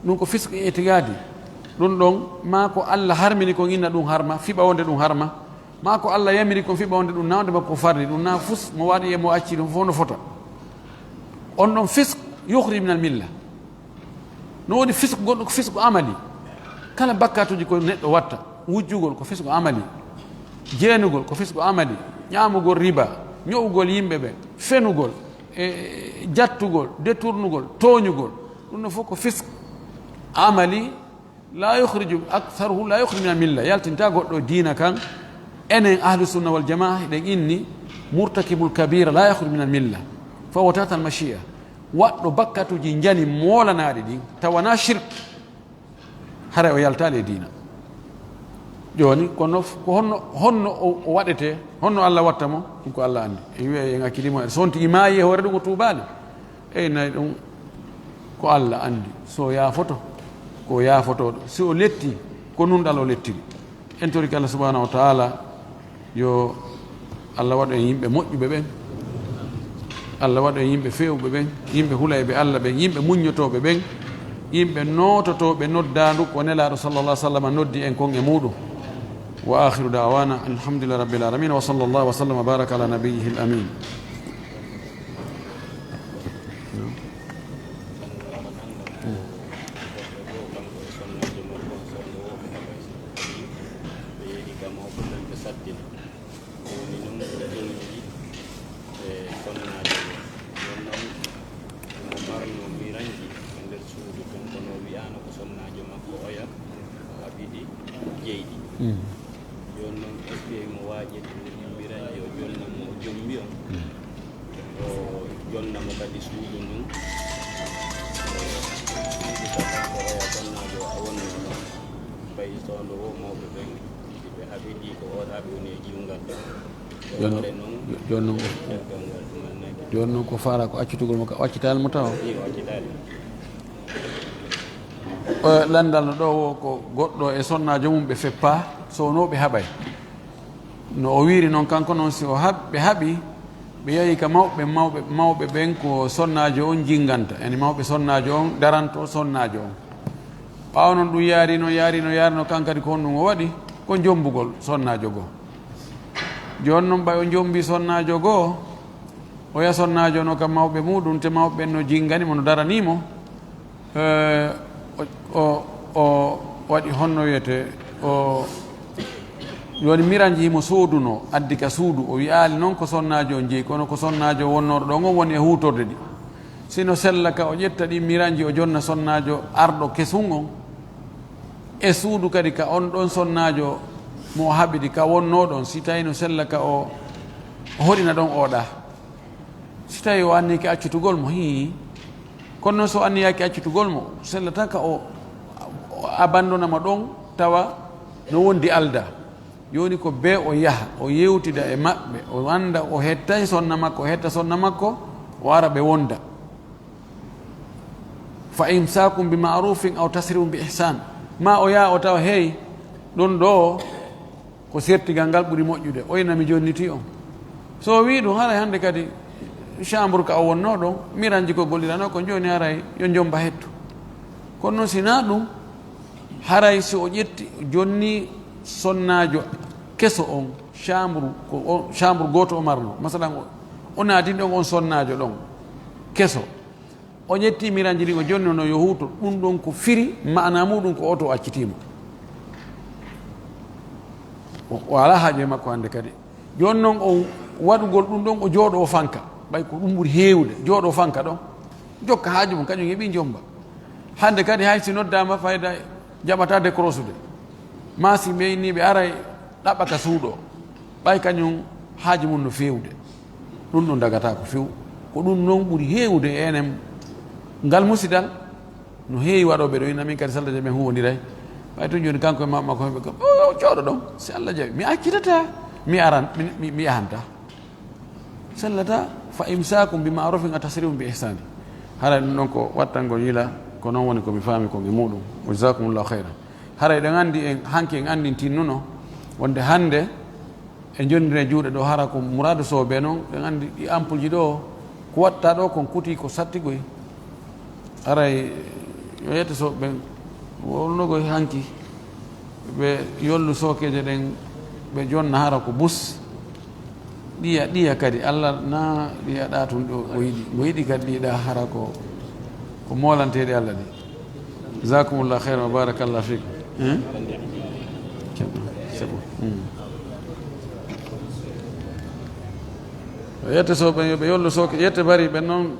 Ɗum ko fisku e itiqaadi. Ɗum ɗon, ma ko Allah harmini kon inna ɗum harma, fiɓa wonde ɗum harma. Ma ko Allah yamiri kon fiɓa wonde ɗum na wonde makko farli, ɗum na fus mo waɗi e mo acci ɗum fof no fota. On ɗon fisku yukhrij minal milla. No woni fisku gonɗo ko fisku amali. Kala bakkatuuji ko neɗɗo watta, wujjugol ko fisku amali, jeenugol ko fisku amali, ɲaamugol riba, ɲo'ugol yimɓe ɓe, fenugol, e jattugol, détournugol, tooɲugol, ɗum ɗon fof ko fisku amali. La yukhriju, aktharuhu la yukhriju minal milla, yaltinta goɗɗo diina kan. Enen ahlu sunna wal jamaa, hiɗen inni murtakibul kabira la yukhriju minal milla, fa huwa tahtal mashi'a. Waɗɗo bakkatuuji njani moolanaaɗi ɗin, tawa na shirk, haray o yaltaali e diina. Jooni, kono f-, ko honno, honno o, o waɗetee? Honno Allah watta mo? Ɗum ko Allah anndi. En wi'a en accidi mo, so wonti i maayi e hoore ɗum o tuubaali. Ey, nayi ɗum ko Allah anndi. So yaafoto, ko yaafotooɗo. Si o letti, ko nunɗal o lettiri. En torike Allah subhanahu wa ta'ala, yo Allah waɗu en yimɓe moƴƴuɓe ɓen. Allah waɗu en yimɓe feewɓe ɓen, yimɓe hulayɓe Allah ɓen, yimɓe muññotooɓe ɓen, yimɓe noototooɓe noddaandu ko Nelaaɗo sallallahu alaihi wa sallam noddi en kon e muuɗum. Wa akhiru da'wana alhamdulillahi rabbil alamin, wa sallallahu wa sallam wa baraka ala nabiyyihil amin. Woni noon ɓe ƴeewdi e sonnaajo o. Jooni noon, omo marno miranji e nder suudu toon, kono o wiyaano ko sonnaajo makko oya o haɓidi jeydi. Mm. Jooni noon, est-ce que himo waajirde ɗum miranji o jonna mo o jombi on? Mm. O jonna mo kadi suudu ndun. E suudu ka kanko oya sonnaajo o a wonnoo noon. Ɓay soondo o mawɓe ɓen, si ɓe haɓidi ko oɗa ɓe woni e jiwngal. Jooni noon, jooni noon ko, jooni noon ko faala ko accitugol mo ka, o accitaali mo tawa? Ii, o accitaali. O lanndal no ɗo wo ko goɗɗo e sonnaajo mum ɓe feppaa, so wonoo ɓe haɓay. No o wiiri noon, kanko noon, si o haɓ-, ɓe haɓi, ɓe yahi ka mawɓe, mawɓe, mawɓe ɓen ko sonnaajo on jinnganta, yani mawɓe sonnaajo on daranto sonnaajo on. Ɓaawo noon ɗum yaari noon, yaari noon, yaari noon, kan kadi ko honɗum o waɗi? Ko jombugol sonnaajo goo. Jooni noon, ɓay o jombi sonnaajo goo, oya sonnaajo no ka mawɓe muɗum, te mawɓe ɓen no jinngani mo, no daranii mo. Eh, o, o, o waɗi honno wiyetee, o, jooni miranji himo soodunoo, addi ka suudu, o wi'aali noon ko sonnaajo on jeyi, kono ko sonnaajo wonnooɗo ɗon on woni e huutorde ɗi. Si no sella ka o ƴetta ɗin miranji, o jonna sonnaajo arɗo kesun on, e suudu kadi ka on ɗon sonnaajo mo o haɓidi ka wonnoo ɗon, si tawi no sella ka o, o hoɗina ɗon oɗa. Si tawi o anniike accitugol mo, hii. Kono noon so o anniyaaki accitugol mo, sellata ka o, o abandona mo ɗon, tawa no wondi alda. Jooni ko bee o yaha, o yewtida e maɓɓe, o annda o hettay sonna makko, o hetta sonna makko, o ara ɓe wonda. Fa imsaakum bi ma'rufin aw tasrihum bi ihsan. Ma o yaha o tawa, hey, ɗon ɗo ko sertigal ngal ɓuri moƴƴude, oy na mi jonniti on. So o wii ɗum, haray hannde kadi chambre ka o wonnoo ɗon, miranji ko golliranoo ko jooni, haray yo jomba hettu. Kono noon si naa ɗum, haray si o ƴetti, o jonni sonnaajo keso on, chambre, ko o, chambre gooto o marno. Masalan, o, o naatini ɗon on sonnaajo ɗon keso. O ƴetti miranji ɗin, o jonnono yo huuto. Ɗum ɗon ko firi, maana muɗum ko oto o accitii mo. O, o alaa haaju e makko hannde kadi. Jooni noon, o waɗugol ɗum ɗon, o jooɗo o fanka. Ɓay ko ɗum ɓuri heewude, jooɗo o fanka ɗon. Jokka haaju mum, kañum heɓi jomba. Hannde kadi, hay si noddaama fayda, jaɓataa décrochude. Maa si ɓe inni ɓe aray ɗaɓɓa ka suuɗo. Ɓay kañum haaju mum no feewude. Ɗum ɗon dagataako few. Ko ɗum noon ɓuri heewude e enen ngal musidal. No heewi waɗooɓe ɗo, ina min kadi saldaje men huwondiray. Ɓay tun jooni kanko e ma-, makko hemɓe kam, o, o jooɗo ɗon, si Allah jaɓi. Mi accitataa. Mi aran, mi, mi, mi yahanta. Sellata, fa imsakum bi ma'rufin aw tasrihum bi ihsani. Haray ɗum ɗon ko wattangol yila, ko noon woni ko mi faami kon e muɗum. Wa jazakumullahu khayran. Haray ɗen anndi en, hanki en anndin tinnuno, wonde hannde e jonnde juuɗe ɗo, hara ko muraadu Sow ɓe noon, ɗen anndi ɗi ampulji ɗo, ko watta ɗo kon kuti ko sattigoy. Haray yo yette Sow ɓen wowlunogoy hanki, ɓe yollu sookeeje ɗen, ɓe jonna hara ko bus. Ɗiya, ɗiya kadi, Allah na ɗiya ɗa tun ɗo o yiɗi. Mo yiɗi kadi ɗiɗa hara ko, ko molanteɗi Allah ɗi. Jazakumullah khairan wa barakallah fikum. Hein? C'est bon. Hmm. Yette Sow ɓen, yo ɓe yollu sooke, yette Bari ɓen noon,